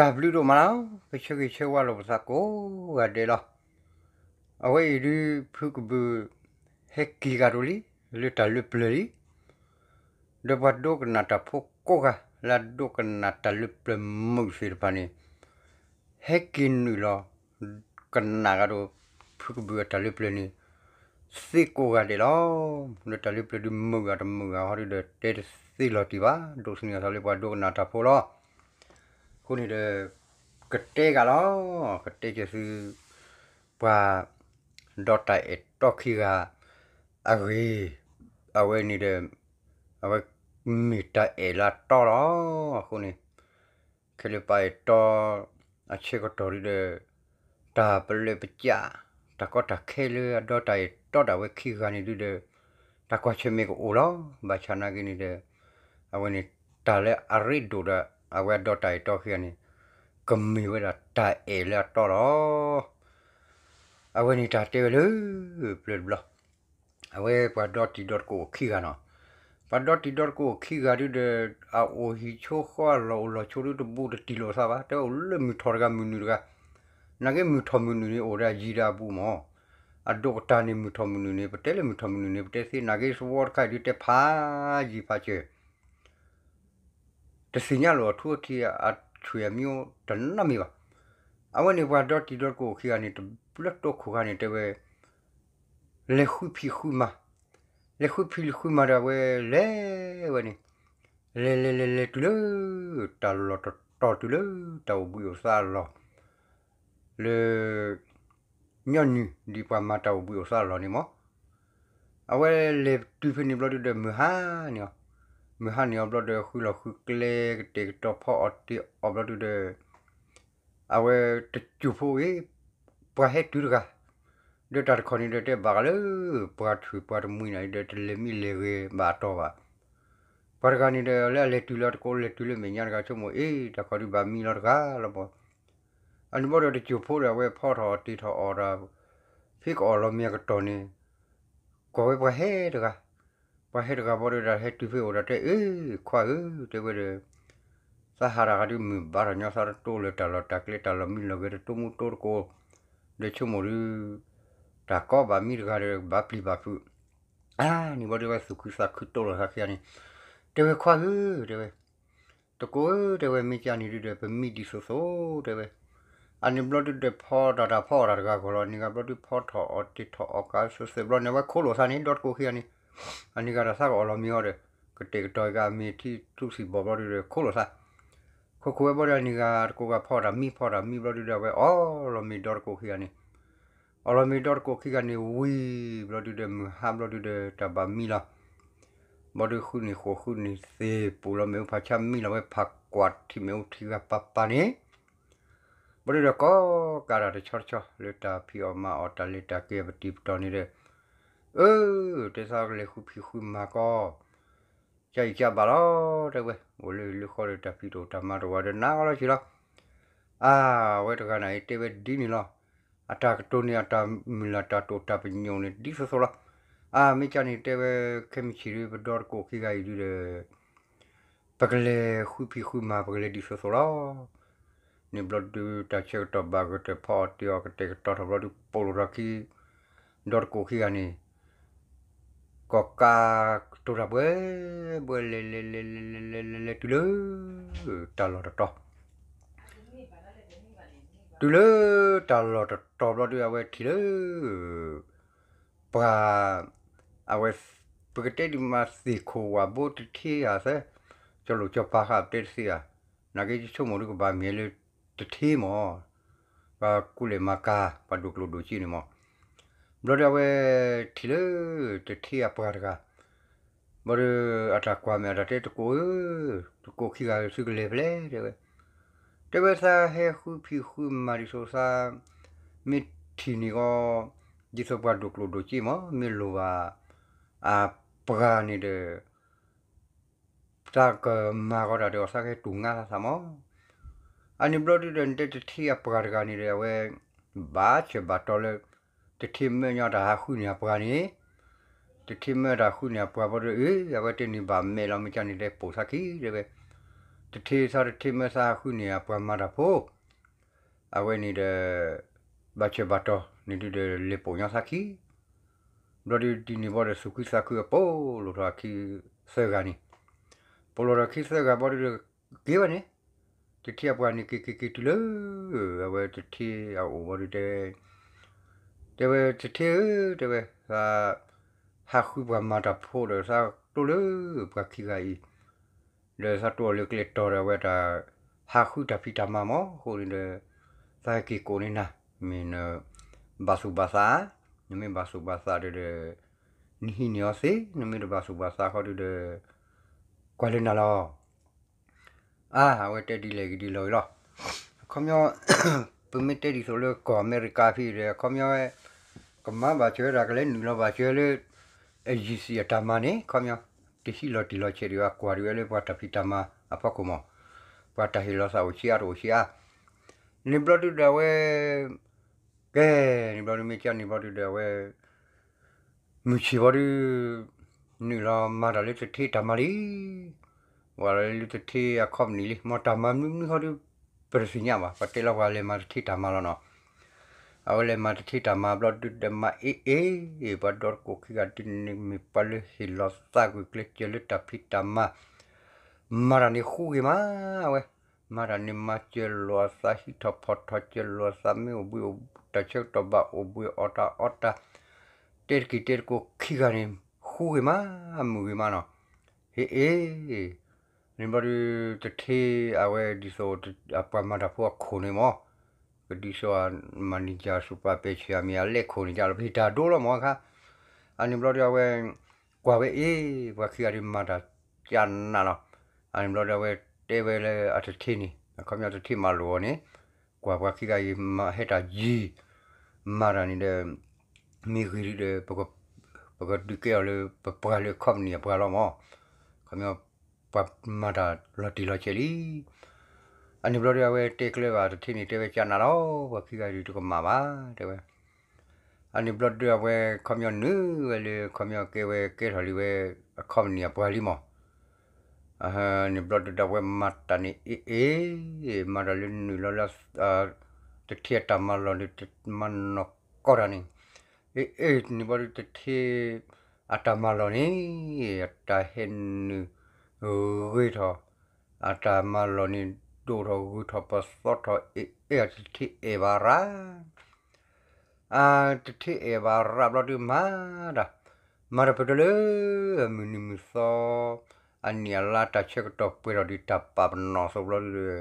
တၢ်ဘျုးဒိၣ်မးလီၤ. ကဆၢဂ့ၤဆၢဝါလိာ်ပသးကိးဂၤဒဲးလီၤ. အဝဲအံၤဒုး ဖုကဘုး ဟဲက့ၤဂၤဒိၣ်လံ လၢတၢ်လၢပျၢၤလံ. ဒီးပှၤဒိကနၣ်တၢ်ဖိကိးဂၤ လၢအဒိကနၣ်တၢ်လၢပျၢၤမုာ်သ့ၣ်တဖၣ်န့ၣ် ဟဲက့ၤနုာ်လီၤ ကနၣ်ဂၤဒိၣ် ဖုကဘုးအတၢ်လၢပျၢၤန့ၣ် သ့ကိးဂၤဒဲးလီၤ. ဒီးတၢ်လၢပျၢၤဒုးမုာ်ဂၤတမုာ်ဂၤဟီဒုးဒီး တဲတသ့လီၤတံၢ်ဘၣ်, ဒိးသန့ၤအသးလၢပှၤဒိကနၣ်တၢ်ဖိလီၤ. အဃိန့ၣ်ဒီး ကတဲဂၤလီၤ, ကတဲက့ၤသု ပှၤဒီတၢ်အဲၣ်တီခံဂၤအဂ့ၢ်, အဝဲန့ၣ်ဒီး အဝဲမ့ၢ်တၢ်အဲၣ်လၢအတီလီၤ. အဃိန့ၣ် ခဲလၢာ်ပှၤအဲၣ်တီ အဆၢကတီၢ်ဒုးဒီး တၢ်ပလၢၢ်ပကၠး တၢ်ကီတၢ်ခဲလၢအဒီတၢ်အဲၣ်တီဒၣ်ဝဲခံဂၤန့ၣ်ဒုးဒီး တၢ်ကွၢ်ဆၢၣ်မဲာ်ကအိၣ်လီၤ. ဘၣ်ဆၣ်နာ်က့န့ၣ်ဒီး အဝဲန့ၣ် တၢ်လၢအရ့ဒိၣ်ဒီး အဝဲအဒီတၢ်အဲၣ်တီခံဂၤန့ၣ် ကမ့ၢ်ဝဲဒၣ်တၢ်အဲၣ်လၢအတီလီၤ. အဝဲန့ၣ်တၢ်တဲဝဲလၢ ပျၢၤတဘျီ အဝဲပှၤဒီတံၤဒီသကိးခံဂၤနီၤ, ပှၤဒီတံၤဒီသကိးခံဂၤဒုးဒီး အအိၣ်ဟံၣ်ဆိဃီအလီၢ်အိၣ်လီၢ်ဆိဒုးတဘူးတတံၢ်လိာ်သးဘၣ်, တဲအိၣ်လၢမုၢ်ထီၣ်တဂၤမုၢ်နုာ်တဂၤ, နာ်က့မုၢ်ထီၣ်မုၢ်နုာ်န့ၣ်အိၣ်ဒီးယံၤဒီးအဘူးမး, အဒိၣ်ကတၢၢ်န့ၣ်မုၢ်ထီၣ်မုၢ်နုာ်န့ၣ် ပတဲလၢမုၢ်ထီၣ်မုၢ်နုာ်န့ၣ် ပတဲသ့နာ်က့သဝီတခါအံၤဒုးတဲဖးယံၤဖးစၢၤ တသ့ၣ်ညါလိာ်အထူအထံးအဆွေအမျိုးတနီတမံၤဘၣ်. အဝဲန့ၣ်ပှၤဒီတံၤဒီသကိးခံဂၤန့ၣ် တဘျီတိခိၣ်ခါန့ၣ် တဲဝဲ လဲၤဃုဖံးဃုမၤ, လဲၤဃုဖံးဃုမၤဒီးအဝဲ လဲၤဝဲန့ၣ် လဲၤလဲၤလဲၤလဲၤတုၤလၢ တၢ်လီၢ်တတီၤတုၤလၢ တၢ်အိၣ်ဘှံးအိၣ်သါအလီၢ် လၢ ညီနုၢ်ဒ်ပှၤမၤတၢ်အိၣ်ဘှံးအိၣ်သါအလီၢ်န့ၣ်မး, အဝဲလဲၤတုၤဖဲန့ၣ်ဘျီဒုးဒီး မုၢ်ဟါန့ၢ်အီၤ, မုၢ်ဟါန့ၢ်အီၤဘျီဒီး ဃုလီၤဃုကျဲကတဲာ်ကတီၤဖီအီၣ်တ့ၢ်အီၣ်ဘျီဒုးဒီး အဝဲတစိၢ်ဖိအံၤ ပှၤဟဲတုၤတဂၤ, ဒီးတၢ်တခီန့ၣ်ဒီး တဲဘၣ်ဃးလၢ ပှၤထွံၣ်ပှၤတမှံၤန့ၣ်ဒီး တလဲၤမံလဲၤဂဲၤဘၣ်အတီၢ်ဘၣ်. ပှၤတဂၤန့ၣ်ဒီး လၢအလဲၤတုၤလၢတကိးလဲၤတုၤလၢမဲာ်ညါတဂၤဆိကမိၣ် အ့ တၢ်ခီဒုးဘၣ်မံလီၤတဂၤလီၤဘၣ်. အန့ၣ်ဘျီဒီးတစိၢ်ဖိဒီး အဝဲဖီထီၣ်အီၣ်တ့ၢ်ထီၣ်အီၣ်ဒီး ဖဲကအီၣ်လီၤမ့ၤအကတီၢ်န့ၣ် ကွၢ်ဝဲပှၤဟဲတဂၤ, ပှၤဟဲတဂၤဘျီဒီး ဟဲတုၤဖဲအိၣ်ဒီးတဲ အ့ ခွါဧၢ တဲဝဲဒီး သးဟးတၢ်ဂၤဒုးမုၢ်ဘါထီၣ်ညီသးတတိလၢတၢ်လီၢ်တၢ်ကျဲတၢ်လီၢ်မံလီၢ်ဂဲၤတတိမူတိတကိး, ဒီးဆိကမိၣ်ဒုး တၢ်ကီဘၣ်မံတဂၤဒီး ဘၣ်ပျံၤဘၣ်ဖုး, အန့ၣ်ဘျီဒီးဝဲသူၣ်ခုသးခုတိၢ်လိာ်သးခံဂၤန့ၣ်, တဲဝဲခွါဧၢ တဲဝဲ တကိးဧၢ တဲဝဲ မ့ၢ်ကန့ၣ်ဒုးဒီး ပမံဒ်သိးသိး တဲဝဲ. အန့ၣ်ဘျီဒုးဒီး ဖီတၢ်တၢ်ဖီအီၣ်တၢ်တဂၤဂီၢ်လီၤ, အန့ၣ်ဂၤဘျီဒုးဖီထီၣ်အီၣ်တ့ၢ်ထီၣ်အီၣ်ကးစဲးစဲးဘျီန့ၣ် အဝဲခိးလိာ်သးန့ၣ် ဒီတကိးခံဂၤန့ၣ်, အန့ၣ်ဂၤဒီးသးကအီၣ်လီၤမ့ၤအီၤဒီး ကတဲာ်ကတီၤက့ၤအမ့ၤထံထူစံၣ်ဘီၣ်ဘျီဒုးဒီး ခိးလိာ်သး, ခိးခိးဝဲဘျီဒီးအန့ၣ်ဂၤတကိးဂၤဖီတၢ်မံဖီတၢ်မံဘျီဒုးဒီး အဝဲအီၣ်လီၤမ့ၤဒီတကိးခံဂၤန့ၣ် အီၣ်လီၤမ့ၤဒီတကိးခံဂၤန့ၣ်ဝံၤဘျီဒုးဒီး မုၢ်ဟါဘျီဒုးဒီး တၢ်ဘၣ်မံလီၤ. ဘျီဒုးဃုနံၤဃိးဃုနံၤသ့ၣ် ပူၤလီၤမ့ၣ်အူဖးဆါမံလီၤဝဲ ဖးကွၢ်ထံၣ်မ့ၣ်အူထံဂၤပၤပၤန့ၣ်, ဘျီဒုးဒီးကိးကးတၢ်တဆီတဆီ လၢတၢ်ဖံးအီၣ်မၤအီၣ်တၢ်လဲၤတၢ်က့ၤအပတံၤပတီၢ်န့ၣ်ဒီး, အၢ, တဲသးကလဲၤဃုဖံးဃုမၤကီး ကၢ်အံၤကၢ်ဘၣ်လီၤ တဲဝဲ, အိၣ်လၢလၢဃီဒီးတၢ်ဖံးတအိၣ်တၢ်မၤတအိၣ်ဒီးနးအီၤလီၤဆံးလီၤ. အါ, အဝဲတဂၤန့ၣ်အံၤတဲဝဲဒ်န့ၣ်လီၤ. အတၢ်ကတိၤန့ၣ် အတၢ်မုၢ်လၢ်တၢ်တိာ်တၢ်ပညိၣ်န့ၣ် ဒ်သိးသိးလီၤ. အါ, မ့ၢ်ကန့ၣ်တဲဝဲ ခဲမုၢ်ဆ့ၣ်ဒုး ပဒီတကိးခံဂၤအံၤဒုးဒီး ပကလဲၤဃုဖံးဃုမၤ ပကလဲၤဒ်သိးသိးလီၤ. န့ၣ်ဘျီဒုး တၢ်ဆၢကတီၢ်ဘၣ်ကတၢၢ်ဖီအီၣ်တ့ၢ်အီၣ်ကတဲာ်ကတီၤထီၣ်ဘျီဒုး ပိာ်လိာ်ထီၣ်ခံ ဒီတကိးခံဂၤန့ၣ် ကီၢ်ကးကတိၤတၢ်ဘှဲဘှဲ လဲၤလဲၤလဲၤလဲၤလဲၤလဲၤလဲၤလဲၤတုၤလၢ တၢ်လီၢ်တတီၤ, တုၤလၢတၢ်လီၢ်တတီၤဘျီဒုး အဝဲထံၣ်လၢ ပှၤ အဝဲ ပကတဲဒ်မးသ့ၣ်ခိၣ်ဝၣ်ဘိတထ့ဧါသၢ, ကၠီလိာ်ကၠီပၤဃာ်ပတဲတသ့ဧါ, နာ်က့ဆိကမိၣ်ဒုးကဘၣ်မ့ၢ်လၢတထ့မး, ပှၤကူလဲၢ်မၤကၤ ပှၤဒိၣ်ကျိၣ်ဒိၣ်စ့န့ၣ်မး, ဘျီဒီးအဝဲ ထံၣ်လၢ တထ့အပှၤတဂၤ ဘျီဒီး အတၢ်ကွၢ်မဲာ်အတၢ်တဲတကိးဧၢ, တကိးခံဂၤသုကလဲၤဖဲလဲၣ် တဲဝဲ, တဲဝဲသးဟဲဃုဖံးဃုမၤဒ်သိးသး မ့ၢ်ထံၣ်န့ၣ်ဂီၢ် ဒ်သိးပှၤဒိၣ်ကျိၣ်ဒိၣ်စ့မး မ့ၢ်လိၣ်ဘၣ် အပှၤန့ၣ်ဒီး သးကမၤဂီၤတၢ်ဒီးအီၤ သးကဟဲတူၢ်ငါသးသးမး, အန့ၣ်ဘျီဒုးဒီး နတဲတထ့အပှၤတဂၤန့ၣ်ဒီး အဝဲ ဘၣ်ဆၢဘၣ်တီၤလၢ တထ့မၢညီတၢ်ဟးဃုန့ၢ်အပှၤန့ၣ်, တထ့မၢတၢ်ဃုန့ၢ်အပှၤဘျီဒီး အဝဲတဲန့ၣ်ဘၣ်မဲာ်လီၤ မ့ၢ်ကန့ၣ်တဲပိာ်သးခံတဲဝဲ, တထ့သးတထ့မၢသးဟးဃုန့ၢ်အပှၤမၤတၢ်ဖိ, အဝဲန့ၣ်ဒီး ဘၣ်ဆၢဘၣ်တီၢ်န့ၣ်ဒုးဒီးလဲၤပိာ်ညီသးခံ, ဘျီဒုးဒ်န့ၣ်ဘီဒီးသူၣ်ခုသးခုအပိာ်လိာ်ထီၣ်အခံသၢဂၤန့ၣ်, ပိာ်လိာ်ထီၣ်ခံသၢဂၤဘီဒုးဒီး က့ၤဝဲန့ၣ်, တထ့အပှၤန့ၣ်က့ၤက့ၤက့ၤတုၤလၢ အဝဲတထ့အအိၣ်ဘီဒုးတဲ တဲဝဲတထ့ဧၢ တဲဝဲ သး ဟးဃုပှၤမၤတၢ်ဖိဒီးသးတိၢ်လၢပှၤခံဂၤအံၤ, ဒီးသးတိၢ်အီၤလၢကျဲတီၤဒီးအဝဲတၢ် ဟးဃုတၢ်ဖံးတၢ်မၤမၢ်အဃိန့ၣ်ဒီး သးဟဲက့ၤကိးန့ၢ်နၤ, မ့ၢ်န ဘၣ်သူၣ်ဘၣ်သး, နမ့ၢ်ဘၣ်သူၣ်ဘၣ်သးဒီးဒီး နဟံးန့ၢ်အီၤသ့, နမ့ၢ်တဘၣ်သူၣ်ဘၣ်သးဃီဒုးဒီး ကွၢ်လၢနၤလီၤ. အါ အဝဲတဲဒ်လဲၣ်ဂ့ၤဒ်လဲၣ်ဂ့ၤလီၤ. အခီပညီ ပမ့ၢ်တဲဒ်သိးလၢကီၢ်အမဲရကၤဖဲဒီး အခီပညီ ကမၤဘၣ်စၢၤဝဲဒၣ်ကလဲၤနုာ်လီၤဘၣ်စၢၤလၢ အယံၤစံၣ်အတၢ်မၤန့ၣ် အခီပညီ တဟံးလီၤတံၢ်လီၤဆဲးဒံးဘၣ် ကွၢ်ဒံးဝဲလၢပှၤတၢ်ဖံးတၢ်မၤအဖီခိၣ်မၢ်, ပှၤတၢ်ဟ့ၣ်လီၤသးအိၣ်ဆံးအါတအိၣ်ဆံးအါ, န့ၣ်ဘျီဒုးဒီးအဝဲ ကဲ န့ၣ်ဘျီဒုးမ့ၢ်ကန့ၣ်ဘျီဒုးဒီးအဝဲ မုၢ်ဆ့ၣ်ဘီဒုး နုာ်လီၤမၤတၢ်လၢတထ့တၢ်မၤလံ, ဝဲလၢတထ့အခီပနံၣ်လံ မ်တၢ်မၤမနုၤမနုၤဃီဒုး ပတသ့ၣ်ညါဘၣ် ပှၤတဲလီၤပှၤလဲၤမၤတထ့တၢ်မၤလီၤနီၤ, အဝဲလဲၤမၤတထ့တၢ်မၤဘျီဒုးဒီးမၤအ့ၣ်အ့ၣ် ပှၤဒီတကိးခံဂၤဒ်န့ၣ်မ့ၢ်ပှၤလၢဟ့ၣ်လီၤသးကွံာ်ကျဲးစၢးလၢတၢ်ဖံးတၢ်မၤ, မၤတၢ်န့ၣ်ဃူဂ့ၤမး, အဝဲ မၤတၢ်န့ၣ်မၤစၢၤလိာ်အသး ဟံးထီၣ်ဖီၣ်ထီၣ်စၢၤလိာ်အသး မ့ၢ်အိၣ်ဘှံးအိၣ် တၢ်ဆၢကတီၢ်ဘၣ်အိၣ်ဘှံးအီၣ်တၢ်အီတၢ်, တဲတက့ၤတဲတကိးခံဂၤန့ၣ် ဃူဂ့ၤမး မုာ်ဂ့ၤမးနီၤ, ဟ့ၣ်အ့ၣ် န့ၣ်ဘျီဒုး တထ့အဝဲဒ်သိး အပှၤမၤတၢ်ဖိအခိၣ်န့ၣ်မၢ်, ကဒ်သိးအ manager စူးပာ်ပဲာ်ဆံးအမံၤအလဲၢ်ခိၣ်န့ၣ် ကလီၤပဟံးတၢ်ဒိလီၤမၢ်အခါ, အန့ၣ်ဘျီဒုးအဝဲ ကွၢ်ဝဲအ့ၣ် ပှၤခံဂၤဒုးမၤတၢ်ကနးလီၤ, အန့ၣ်ဘျီဒုးအဝဲတဲဝဲလၢအတထ့န့ၣ် အခီပညီတထ့မၤလိာ်အီၤန့ၣ်, ကွၢ်ပှၤခံဂၤအံၤမၤဟဲတၢ်ယံၤ, မၤတၢ်န့ၣ်ဒီး မ့ၢ်ဂ့ၤဒုးဒီး ပကဒုးကဲအီၤလၢပပှၤလၢ company အပှၤလီၤမၢ်, အခီပညီ ပှၤမၤတၢ်လီၤတံၢ်လီၤဆဲးလံ. အန့ၣ်ဘျီဒုးအဝဲတဲကျဲဘၣ်တထ့န့ၣ် တဲဝဲကနးလီၤ ပှၤခံဂၤဒုးတကမၣ်ဘၣ် တဲဝဲ. အန့ၣ်ဘျီဒုးအဝဲခီပညီနုာ်ဝဲလၢ ခီပညီကဲဝဲကဲထီၣ်လံဝဲ အ company အပှၤလံမၢ်. န့ၣ်ဘျီဒုးဒီးအဝဲမၤတၢ်န့ၣ် အ့ၣ်အ့ၣ် မၤတၢ်လၢနုာ်လီၤလၢ တထ့အတၢ်မၤလီၢ်န့ၣ် တမၤနီၢ်ကီၢ်တၢ်န့ၣ် အ့ၣ်အ့ၣ် န့ၣ်ဘျီဒုးတထ့ အတၢ်မၤလီၢ်န့ၣ် အတၢ်ဟဲနုာ် ဂ့ၤထီၣ် အတၢ်မၤလီၢ်န့ၣ် ဒိၣ်ထီၣ်ဂုၤထီၣ်ပသီထီၣ် အ့ၣ်အ့ၣ် အတထ့အဲၣ်ဘၣ်ရၣ် အတထ့အဲၣ်ဘၣ်ရၣ်ဘျီဒုးမၤတၢ်, မၤတၢ်ပတလၢ မုၢ်နံၤမုၢ်သီ အနံၣ်အလါတၢ်ဆၢကတီၢ်ပှဲၤထီၣ်ဒံးတၢ်ပာ်ပနီၣ်အသိးဘျီဒုး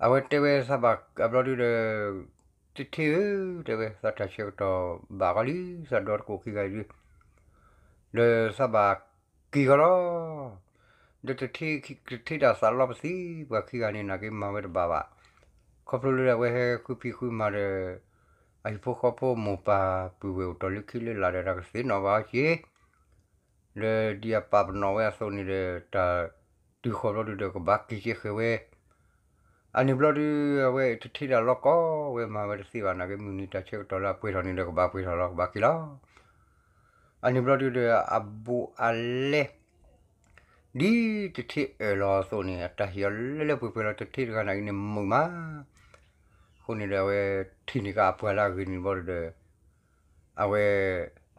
အဝဲတဲဝဲသးဘၣ်ဘျီဒုးဒီး တထ့ဧၢ တဲဝဲ သးတၢ်ဆၢကတီၢ်ဘၣ်ဃီလံ သးဒီတကိးခံဂၤအံၤဒုး ဒီးသးဘၣ်က့ၤဃီလီၤ. ဒီးတထ့တၢ်သးလီပသံ ပှၤခံဂၤန့ၣ် နာ်က့မၤဝဲတဘၣ်ဘၣ်. ခီဖျိလၢအဝဲဟဲဃုဖံးဃုမၤဒီး အဟံၣ်ဖိဃီဖိမိၢ်ပၢ်ပုၢ်ဝဲၢ်အိၣ်တီၢ်လၢခံလၢလာ်ဒီး တၢ်ကသ့ၣ်နီၣ်ဘၣ်အီၤက့ၤ ဒီးဒ်အပာ်ပနီၣ်ဝဲအသိးန့ၣ်ဒီး တၢ်တုၤဃီၤဘျီဒုးဒီးကဘၣ်က့ၤကဲဃဲၤဝဲ အန့ၣ်ဘျီဒုး အဝဲတထ့တၢ်လီၤကီဝဲမၤဝဲတသ့ဘၣ် နာ်က့မုၢ်နံၤတၢ်ဆၢကတီၢ်လၢအပှဲၤထီၣ်န့ၣ်ဒီးကဘၣ်ပှဲၤထီၣ်လီၤ ကဘၣ်က့ၤလီၤ. အန့ၣ်ဘျီဒုးဒီးအဘူးအလဲ ဒ်တထ့အၢၣ်လီၤအသိးန့ၣ် အတၢ်ဟ့ၣ်အီၤလၢလၢပှဲၤပှဲၤလီၤ တထ့တဂၤနာ်က့န့ၣ်မုာ်မး. အဃိန့ၣ်ဒီး အဝဲထံၣ်န့ၢ်က့ၤအပှၤလၢအဂ့ၤန့ၣ်ဘျီဒုးဒီး အဝဲ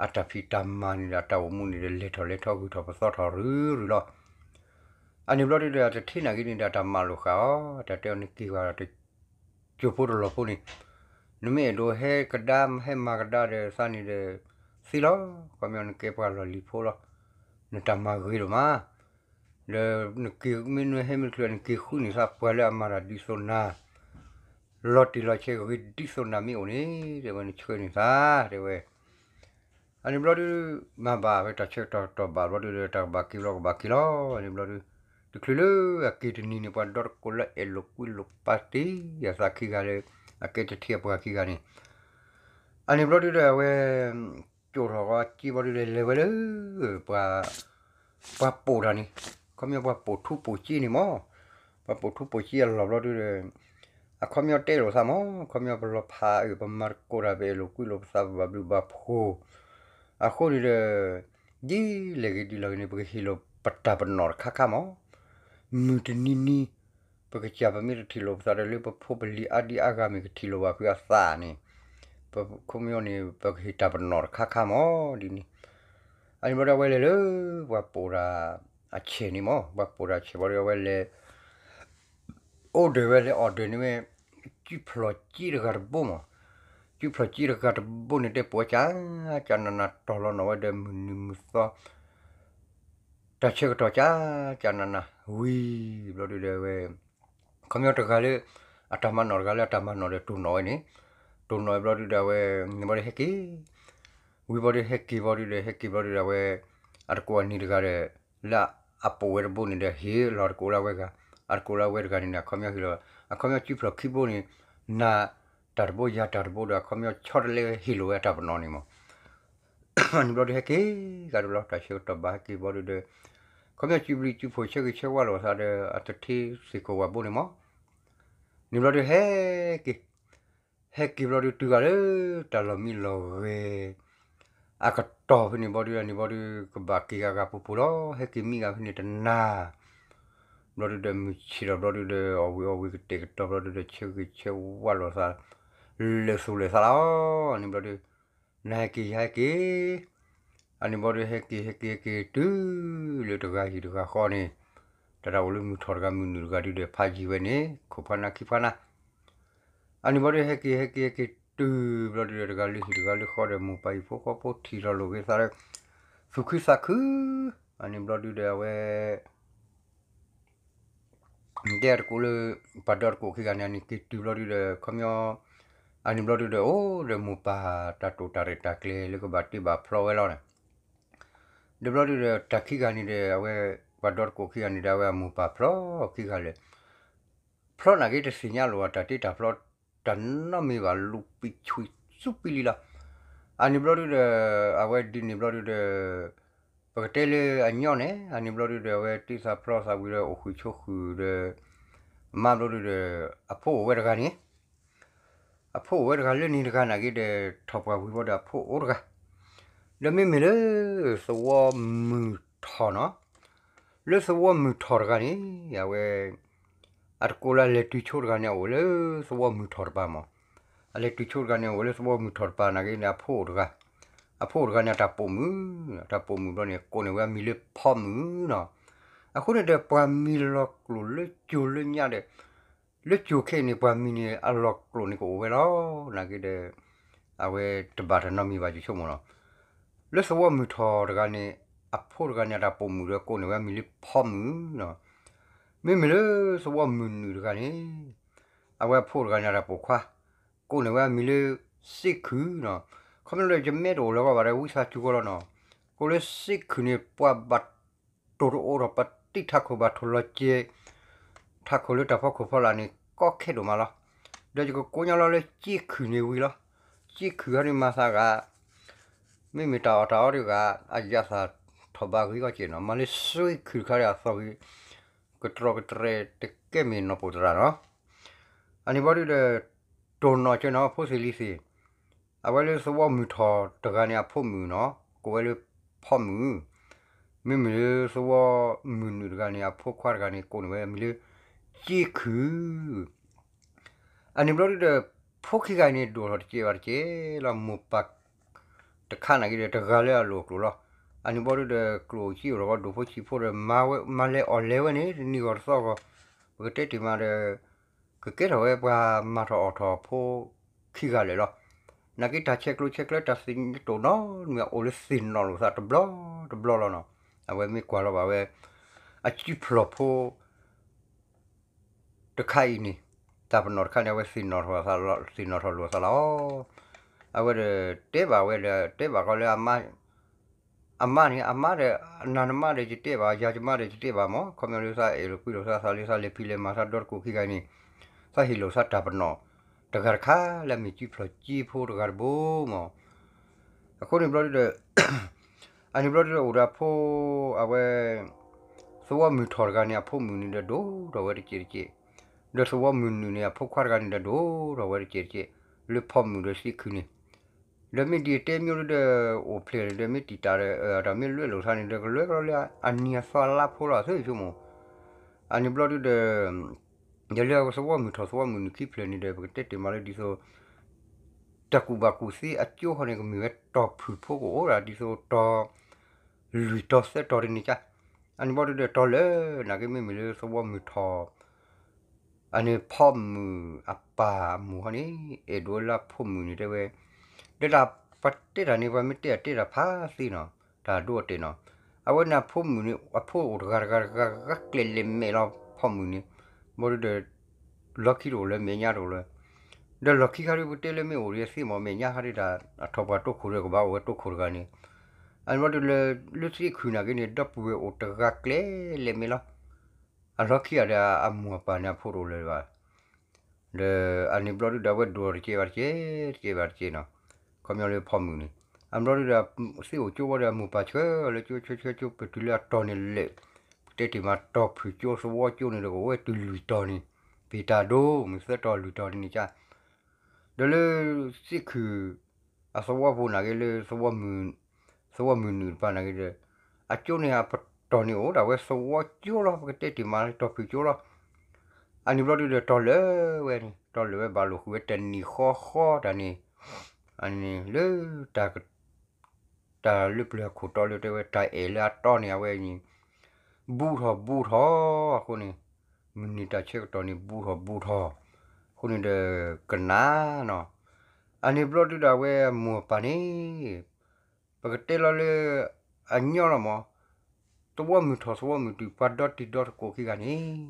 အတၢ်ဖံးတၢ်မၤန့ၣ်ဒီး အတၢ်အိၣ်မူန့ၣ်ဒီး လဲၤထီၣ်လဲၤထီ ဂုၤထီၣ်ပသီထီၣ်ရုၢ်ရုၢ်လီၤ. အန့ၣ်ဘျီဒုးဒီး အတထ့နာ်က့န့ၣ်ဒီး အတၢ်မၤလိာ်ဃာ်အီၤ တၢ်တဲအီၤနက့ၤကွၢ်ဒီး တစိၢ်ဖိတလီၢ်ဖိန့ၣ် နမ့ၢ်အဲၣ်ဒိးဟဲကဒါ ဟဲမၤကဒါဒီးသးန့ၣ်ဒီး သ့လီၤ. ခီပညီနကဲပှၤလီၢ်လံၤဖိလီၤ. နတၢ်မၤဂ့ၤဒိၣ်မး ဒီးနက့ၤမ့ၢ်နဟဲမ့ၢ်တချုး နက့ၤဃုန့ၢ်သးပှၤလၢအမၤတၢ်ဒ်သိးနၤ လီၤတံၢ်လီၤဆဲးဂ့ၤဒ်သိးနၤမ့ၢ်အိၣ်န့ၣ် တဲဝဲ နဆှၢန့ၢ်သး တဲဝဲ. အန့ၣ်ဘျီဒုး မၤဘၣ်ဝဲတၢ်ဆၢကတီၢ်ကတီၢ်ဘၣ်ဘျီဒုးဒီး တၢ်ကဘၣ်က့ၤဘျီကဘၣ်က့ၤလီၤ. အန့ၣ်ဘျီဒုး တချုးလၢအက့ၤတနံၤန့ၣ် ပှၤဒီတကိးလၢအဲၣ်လိာ်ကွံလိာ်ပာ်တ့ၢ်အသးခံဂၤလၢ အကဲတထ့အပှၤခံဂၤန့ၣ် အန့ၣ်ဘျီဒုးဒီး အဝဲ ကၠိၣ်ထီၣ်ဂီၤက့ၤဘျီဒုးဒီး လဲၤဝဲလၢ ပှၤ ပှၤပိာ်တၢ်န့ၣ် ခီပညီပှၤပိာ်ထူပိာ်ကၠ့န့ၣ်မၢ်. ပှၤပိာ်ထူပိာ်ကၠ့အလီၢ်ဘျီဒုးဒီး အခီပညီတဲလိာ်သးမၢ် ခီပညီပလီၤဖးအၢ ပမၤသကိးတၢ် ပအဲၣ်လိာ်ကွံလိာ်ပသး ပဘၣ်ဘျုးဘၣ်ဖှိၣ် အဃိန့ၣ်ဒီး ဒ်လဲၣ်ဂ့ၤဒ်လဲၣ်ဂ့ၤန့ၣ် ပကဟ့ၣ်လိာ်ပတၢ်ပနီၣ်တခါခါမၢ်. မုၢ်တနံၤနံၤ ပကစၢ်ပမ့ၢ်တထံၣ်လိာ်ပသးဒီး လၢပဖိပလံၤအါဒံအါဂၤမ့ၢ်ကထံၣ်လိာ်ဘၣ်ဃုာ်အသးန့ၣ်, ပခိၣ်ပညီန့ၣ် ပကဟ့ၣ်တၢ်ပနီၣ်တခါခါမၢ်ဒ်န့ၣ်. အန့ၣ်ဘျီဒီး အဝဲလဲၤလၢပှၤပိာ်တၢ်အဆဲးန့ၣ်မၢ်, ပှၤပိာ်တၢ်ဆဲးဘျီဒီး အဝဲလဲၤ order ဝဲ လဲၤ order န့ၢ်ဝဲ စုဖျီၣ်က့တဂၤတဘိမၢ်. စုဖျီၣ်က့တဂၤတဘိန့ၣ် တဲပိာ်ဝဲကၢ်ကၢ်နးနး တီၢ်လီၤနီၣ်ဝဲဒီး မုၢ်နံၤမုၢ်သီ တၢ်ဆၢကတီၢ်ကၢ်ကၢ်နးနး ဝံၤဘျီဒုဒီး အဝဲ ခီပညီတဂၤလၢ အတၢ်မၤနီၣ်တဂၤလၢအတၢ်မၤနီၣ်ဒီး တိၢ်နီၣ်ဝဲန့ၣ်, တိၢ်နီၣ်ဝဲဘျီဒုဒီး အဝဲန့ၣ်ဘျီဒီး ဟဲက့ၤ ဝံၤဘျီဒီး ဟဲက့ၤဘျီဒုဒီး ဟဲက့ၤဘျီဒုဒီး အဝဲ အတကိးအနံၤတဂၤဒီး လၢအပိာ်ဝဲတဘိန့ၣ်ဒီး ဟ့ၣ်လီၤတကိးလၢအဝဲဂၤ, အတကိးလၢအဝဲတဂၤန့ၣ်ဒီး အခီပညီဟ့ၣ်လီၤ, အခီပညီစုဖျီၣ်ခံဘိန့ၣ် နၤတၢ်တဘိယၤတၢ်တဘိဒီး အခီပညီဆီတလဲဟ့ၣ်လိာ်ဝဲအတၢ်ပနီၣ်န့ၣ်မၢ်. န့ၣ်ဘျီဒုဟဲက့ၤဂၤတဘျီ တၢ်ဆၢကတီၢ်ဘၣ်ဟဲက့ၤဘျီဒုဒီး ခီပညီစုဘျံးစုဖှိၣ်ဆၢဂ့ၤဆၢဝါလိာ်သးဒီး အတထ့သ့ၣ်ခိၣ်ဝၣ်ဘိန့ၣ်မၢ်. န့ၣ်ဘျီဒုဟဲက့ၤ ဟဲက့ၤဘျီဒုတုၤဂၤလၢ တၢ်လီၢ်မံလီၢ်ဂဲၤ အကတီၢ်ဖဲန့ၣ်ဘျီဒု အန့ၣ်ဘျီဒု ကဘၣ်က့ၤဂၤဂၤပူၤပူၤလီၤ. ဟဲက့ၤမံဂၤဖဲန့ၣ်တနၤ ဘျီဒုဒီး မုၢ်ဆ့ၣ်ထီၣ်ဘျီဒုဒီး အီၣ်ဝံၤအီဝံၤကတဲာ်ကတီၤဘျီဒုဒီး ဆၢဂ့ၤဆၢဝါလိာ်သး လဲၤသူၣ်လဲၤသးလီၤ. န့ၣ်ဘျီဒု နဟဲက့ၤယဟဲက့ၤ အန့ၣ်ဘျီဒုဟဲက့ၤ ဟဲက့ၤ ဟဲက့ၤတုၤလၢတဂၤဟံၣ်တဂၤဃီန့ၣ် တၢ်တၢ်အိၣ်လၢမုၢ်ထီၣ်တဂၤမုၢ်နုာ်တဂၤဒုဒီး ဖးယံၤဝဲန့ၣ် ခိၣ်ဖးနါခံဖးနါ. အန့ၣ်ဘျီဒုဟဲက့ၤ ဟဲက့ၤ ဟဲက့ၤတုၤဘျီဒုဒီး တဂၤလၢဟံၣ်တဂၤလၢဃီဒီး မိၢ်ပၢ်ဟံၣ်ဖိဃီဖိထံၣ်ထီၣ်လိာ်က့ၤသးဒီး သူၣ်ခုသးခု အန့ၣ်ဘျီဒုဒီး အဝဲ တဲအတကိးလၢ ပှၤဒီတကိးခံဂၤန့ၣ် အန့ၣ်က့ၤတုၤဘျီဒုဒီး ခီပညီ အန့ၣ်ဘျီဒုဒီး အိၣ်ဒီးမိၢ်ပၢ်တၢ်တိာ်တၢ်ရဲၣ်တၢ်ကျဲၤလၢကဘၣ်တ့ဘၣ်ဖျီဝဲလီၤန့ၣ် ဒီးဘျီဒုဒီး တၢ်ခံဂၤန့ၣ်ဒီး အဝဲ ပှၤဒီတကိးခံဂၤန့ၣ်ဒီး အဝဲအမိၢ်ပၢ်ဖျီခံဂၤလၢာ် ဖျီနာ်က့တသ့ၣ်ညါလိာ်ဘၣ် တၢ်တ့တၢ်ဖျီ တၢ်နီတမံၤဘၣ် လူၤပံာ်ဆူၣ်ဆူပံလံလီၤ. အန့ၣ်ဘျီဒုဒီး အဝဲဒ်န့ၣ်ဘျီဒုဒီး ပကတဲလၢအညီန့ၣ် အန့ၣ်ဘျီဒုဒီး အဝဲတ့သးဖျီသးဝံၤဒီး အိၣ်ဃုာ်ဆိးဃုာ်ဒီး မါဘျီဒုဒီး အဖိအိၣ်ဝဲတဂၤန့ၣ် အဖိအိၣ်ဝဲတဂၤလၢန့ၣ်တဂၤနာ်က့ဒီး ထီၣ်ပှၢ်ဝံၤဘျီဒီး အဖိအိၣ်တဂၤ ဒီးမ့မ့ၢ်လၢ သဝီမုၢ်ထီၣ်နီၤ လၢသဝီမုၢ်ထီၣ်တဂၤန့ၣ် အဝဲ အတကိးလၢအလဲၤတုၤဆိတဂၤန့ၣ် အအိၣ်လၢသဝီမုၢ်ထီၣ်တပၤမၢ်. အလဲၤတုၤဆိတဂၤန့ၣ် အအိၣ်လၢသဝီမုၢ်ထီၣ်တပၤနာ်က့န့ၣ် အဖိအိၣ်တဂၤ, အဖိအိၣ်တဂၤန့ၣ် အတၢ်ပိာ်မုၣ်, အတၢ်ပိာ်မုၣ်ဘျီန့ၣ် ကိးန့ၢ်ဝဲအမံၤလၢဖီမုၣ်နီၤ. အဃိန့ၣ်ဒီး ပှၤမံၤလီၤကျိာ်လၢကၠိလၢညါဒီး လၢကၠိခဲအံၤန့ၣ် ပှၤမံၤန့ၣ်အလီၤကျိာ်န့ၣ်ကအိၣ်ဝဲလီၤ. နာ်က့ဒီး အဝဲတဘၣ်တၢ်နီတမံၤဘၣ် ယဆိကမိၣ်နီၤ. လၢသဝီမုၢ်ထီၣ်တဂၤန့ၣ် အဖိတဂၤန့ၣ် အတၢ်ပိာ်မုၣ်ဒီးကိးန့ၢ်ဝဲအမံၤလၢဖီမုၣ်နီၤ. မ့မ့ၢ်လၢသဝီမုၢ်နုာ်တဂၤန့ၣ် အဝဲအဖိတဂၤန့ၣ် အတၢ်ပိာ်ခွါ ကိးန့ၢ်ဝဲအမံၤလၢ စ့ခုၣ်နီၤ. ခီဖျိလၢယမဲတအိၣ်လၢၤဂီၢ်ဘၣ်ဒီး ဝံသးစူၤကီးလီၤနီၤ. ကိးလၢစ့ခုၣ်န့ၣ် ပှၤဘၣ်တိၢ်တအိၣ်ဒီး ပတံၢ်ထးခိၣ်ဘၣ်ထိၣ်လီၤစဲၤ ထးခိၣ်လၢတၢ်ဖီခိၣ်ဖီလာ်န့ၣ် ကီခဲဒိၣ်မးလီၤ. ဒီးယကကိးညီလီၤလၢစ့ခုၣ်န့ၣ်ဝံၤလီၤ. စ့ခုၣ်ခါန့ၣ်မၤသးဂၤ မ့မ့ၢ်တၢ်အီၣ်တၢ်အီဒံးဂၤ အယၢ်သးထီၣ်ဘးဂ့ၤဂီၢ်စဲးနီၤ. မၤလၢစ့ခုၣ်တခါဒီးအသီၣ်ဂ့ၤ ကတြီကတြဲၤတကဲမ့ၢ်နီၢ်ပိၢ်သရၣ်နီၤ. အန့ၣ်ဘျီဒုဒီး တိၢ်နီၣ်ကၢနီၤ ဖိသ့ၣ်လံၤသ့ၣ် အဝဲလၢသဝီမုၢ်ထီၣ်တဂၤန့ၣ် အဖိမုၣ်နီၤ ကိးဝဲလၢဖီမုၣ်. မ့မ့ၢ်လၢသဝီမုၢ်နုာ်တဂၤန့ၣ် အဖိခွါတဂၤန့ၣ် ကိးန့ၢ်ဝဲအမံၤလၢ စ့ခုၣ် အန့ၣ်ဘျီဒုဒီး ဖိခံဂၤအံၤန့ၣ် ဒိၣ်ထီၣ်တစဲးဘၣ်တစဲးလီၤ. မိၢ်ပၢ်တခါနာ်က့ဒီး တဂၤလၢအလိၣ်အကျိာ်လီၤ. အန့ၣ်ဘျီဒုဒီး ကျိၣ်စ့အိၣ်ထီၣ်ဂီၢ် ဒိၣ်ဖိဆံးဖိဒီး မၤလဲၤအီၣ်လဲၤဝဲန့ၣ် တနံၤဂီၢ်တသီဂီၢ် ပကတဲတ့ၢ်မးဒီး ကကဲထီၣ်ဝဲပှၤမၤထီၣ်အီၣ်ထီၣ်ဖိခံဂၤလၢာ်လီၤ. နာ်က့တၢ်ဆဲးကျိးဆဲးကျၢ တၢ်သ့ၣ်ညါတိၢ်နီတမံၤ အိၣ်လၢသ့ၣ်နီၣ်လိာ်သးတဘျီတဘျီလီၤနီၤ. အဝဲမ့ၢ်ကွၢ်လီၤဘၣ်ဝဲ အစုဖျီၣ်ဖိ တခါအံၤန့ၣ် တၢ်ပနီၣ်တခါန့ၣ် အဝဲသ့ၣ်နီၣ်ထီၣ်သးလီၤ သ့ၣ်နီၣ်ထီၣ်လိာ်သးလီၤ. အဝဲဒီးတဲဘၣ်ဝဲဒီး တဲဘၣ်ဃီလၢ အမါန့ၣ် အမါဒီး နၤနမါဒီးယတဲဘၣ် ယၤယမါဒီးယတဲဘၣ်မၢ် ခီပညီလၢသးအဲၣ်လိာ်ကွံလိာ်သး သးလၢသးလဲၤဖံးလဲၤမၤသးဒီတကိးခံဂၤအံၤန့ၣ် သးဟ့ၣ်လိာ်သးတၢ်ပနီၣ် တဂၤတခါလၢအမ့ၢ်စုဖျီၣ်က့ဖိတဂၤတဘိမၢ်. အဃိန့ၣ်ဘျီဒုဒီး အန့ၣ်ဘျီဒုဒီးအိၣ်ဒီးအဖိ အဝဲ သဝီမုၢ်ထီၣ်တဂၤန့ၣ် အဖိမုၣ်န့ၣ်ဒီးဒိၣ်ထီၣ်ဝဲတစဲးတစဲး, ဒီးသဝီမုၢ်နုာ်န့ၣ် အဖိခွါတဂၤန့ၣ်ဒီးဒိၣ်ထီၣ်ဝဲတစဲးတစဲး လၢဖီမုၣ်ဒီးစ့ခုၣ်န့ၣ်, ဒီးမ့ၢ်ဒ်တဲမ့ၢ်ဒုဒီး အိၣ်ဖျဲၣ်န့ၣ်ဒီး မ့ၢ်တံာ်တာ်ဒီး တၢ်မ့ၢ်လွဲလိာ်သးန့ၣ်ဒီး ကလွဲကီလၢအနံၤအသီအလါဖိလီၤ သုဆိကမိၣ်, အ အန့ၣ်ဘျီဒုဒီး ယလၢသဝီမုၢ်ထီၣ်သဝီမုၢ်နုာ်ခံဖျၢၣ်န့ၣ်ဒီး ပကတဲတ့ၢ်မးလၢဒ်သိး တၢ်ကူၣ်ဘၣ်ကူၣ်သ့အကၠိဃီန့ၣ် ကမ့ၢ်ဝဲတီၢ်ဖုၣ်ဖိကအိၣ်ဒၣ်ဒ်သိးတီၢ်လွံၢ်တီၢ်သၢတီၢ်တန့ၣ်ကါ. အန့ၣ်ဘျီဒုဒီးတီၢ်လၢာ်နာ်က့ မ့မ့ၢ်လၢသဝီမုၢ်ထီၣ် အန့ၣ်ဖီမုၢ်အပၢ်အမိၢ်ဃီန့ၣ် အဲၣ်ဒိးလၢအဖိမုၣ်န့ၣ်တဲဝဲ, ဒီးတၢ်ပတဲတၢ်န့ၣ် ပှၤမ့ၢ်တဲအတဲတၢ်ဖးသ့နီၤ, တၢ်ဒိအတဲာ်နီၤ, အဝဲန့ၣ်အဖိမုၣ်န့ၣ် အဖိအိၣ်တဂၤတဂၤတဂၤဂၤကျဲၤလဲၤမဲာ်လီၤ ဖီမုၢ်န့ၣ်, ဘျီဒုဒီး လီၢ်ခံတအိၣ်လၢမဲာ်ညါတအိၣ်လၢ, ဒီးလီၢ်ခံခါဒုပတဲလၢမ့ၢ်အိၣ်ဒီးသ့မး မဲာ်ညါခါဒုတၢ် အထီၣ်ပှၤတိခိၣ်ဒီးကဘၣ်အိၣ်ဝဲတိခိၣ်တဂၤန့ၣ်, အန့ၣ်ဘျီဒုလၢ လၢသ့ၣ်ခုၣ်နာ်က့န့ၣ် ဒီပုၢ်ဝဲၢ်အိၣ်တဂၤကျဲၤလဲၤမဲာ်လီၤ, အလီၢ်ခံဂၤဒီးအမိၢ်အပၢ်န့ၣ်အဖိတအိၣ်လၢၤဘၣ် ဒီးအန့ၣ်ဘျီဒုဒီးအဝဲဒိၣ်တကဲဘၣ်တကဲ တကဲဘၣ်တကဲနီၤ, ခီပညီလၢဖီမုၢ်န့ၣ်, အဘျီဒုဒီး သ့ၣ်အိၣ်ကၠိဝဲဒီးအမိၢ်ပၢ်ဆှၢလၢကၠိဆှၢဆှၢကၠိ ပတုၤလၢအတီၢ်န့ၣ်လဲာ်, ပတဲတ့ၢ်မးတီၢ်ဖုၣ်ကၠိသဝီကၠိန့ၣ်ဒီးကအိၣ်ဝဲတုၤလွံၢ်တီၢ်န့ၣ်, ပ့ၤတၢ်ဒိ မ့ၢ်သၢတီၢ်လွံၢ်တီၢ်တန့ၣ်ကါ ဒီးလၢသ့ၣ်ခုၣ်အသဝီဖိနာ်က့လၢ သဝီမုၢ်နုာ်တပၤနာ်က့ဒီး အကၠိန့ၣ်အပတီၢ်န့ၣ်အိၣ်ဒၣ်ဝဲသဝီကၠိလီၤ ပကတဲတ့ၢ်မးလၢတီၢ်ဖုၣ်ကၠိလီၤ, အန့ၣ်ဘျီဒုဒီးတီၢ်လၢာ်ဝဲန့ၣ် တီၢ်လၢာ်ဝဲဘၣ်လိာ်ဃုာ်ဝဲတနံၤဃီဃီတၢ်န့ၣ်, အန့ၣ်လၢ တၢ်လၢပျၢၤအခိၣ်တီလၢတဲဝဲတၢ်အဲၣ်လၢအတီန့ၣ် အဝဲန့ၣ် ဘူးထီၣ်ဘူးထီၣ် အဃိန့ၣ် မုၢ်နံၤတၢ်ဆၢကတီၢ်န့ၣ် ဘူးထီၣ်ဘူးထီၣ် အဃိန့ၣ်ဒီးကနၣ်နီၤ, အန့ၣ်ဘျီဒုဒီးအဝဲအမိၢ်အပၢ်န့ၣ် ပကတဲလီၤလၢ အညီလီၤမး, သဝီမုၢ်ထီၣ်သဝီမုၢ်တုၤ ပှၤဒီတံၤဒီသကိးခံဂၤန့ၣ်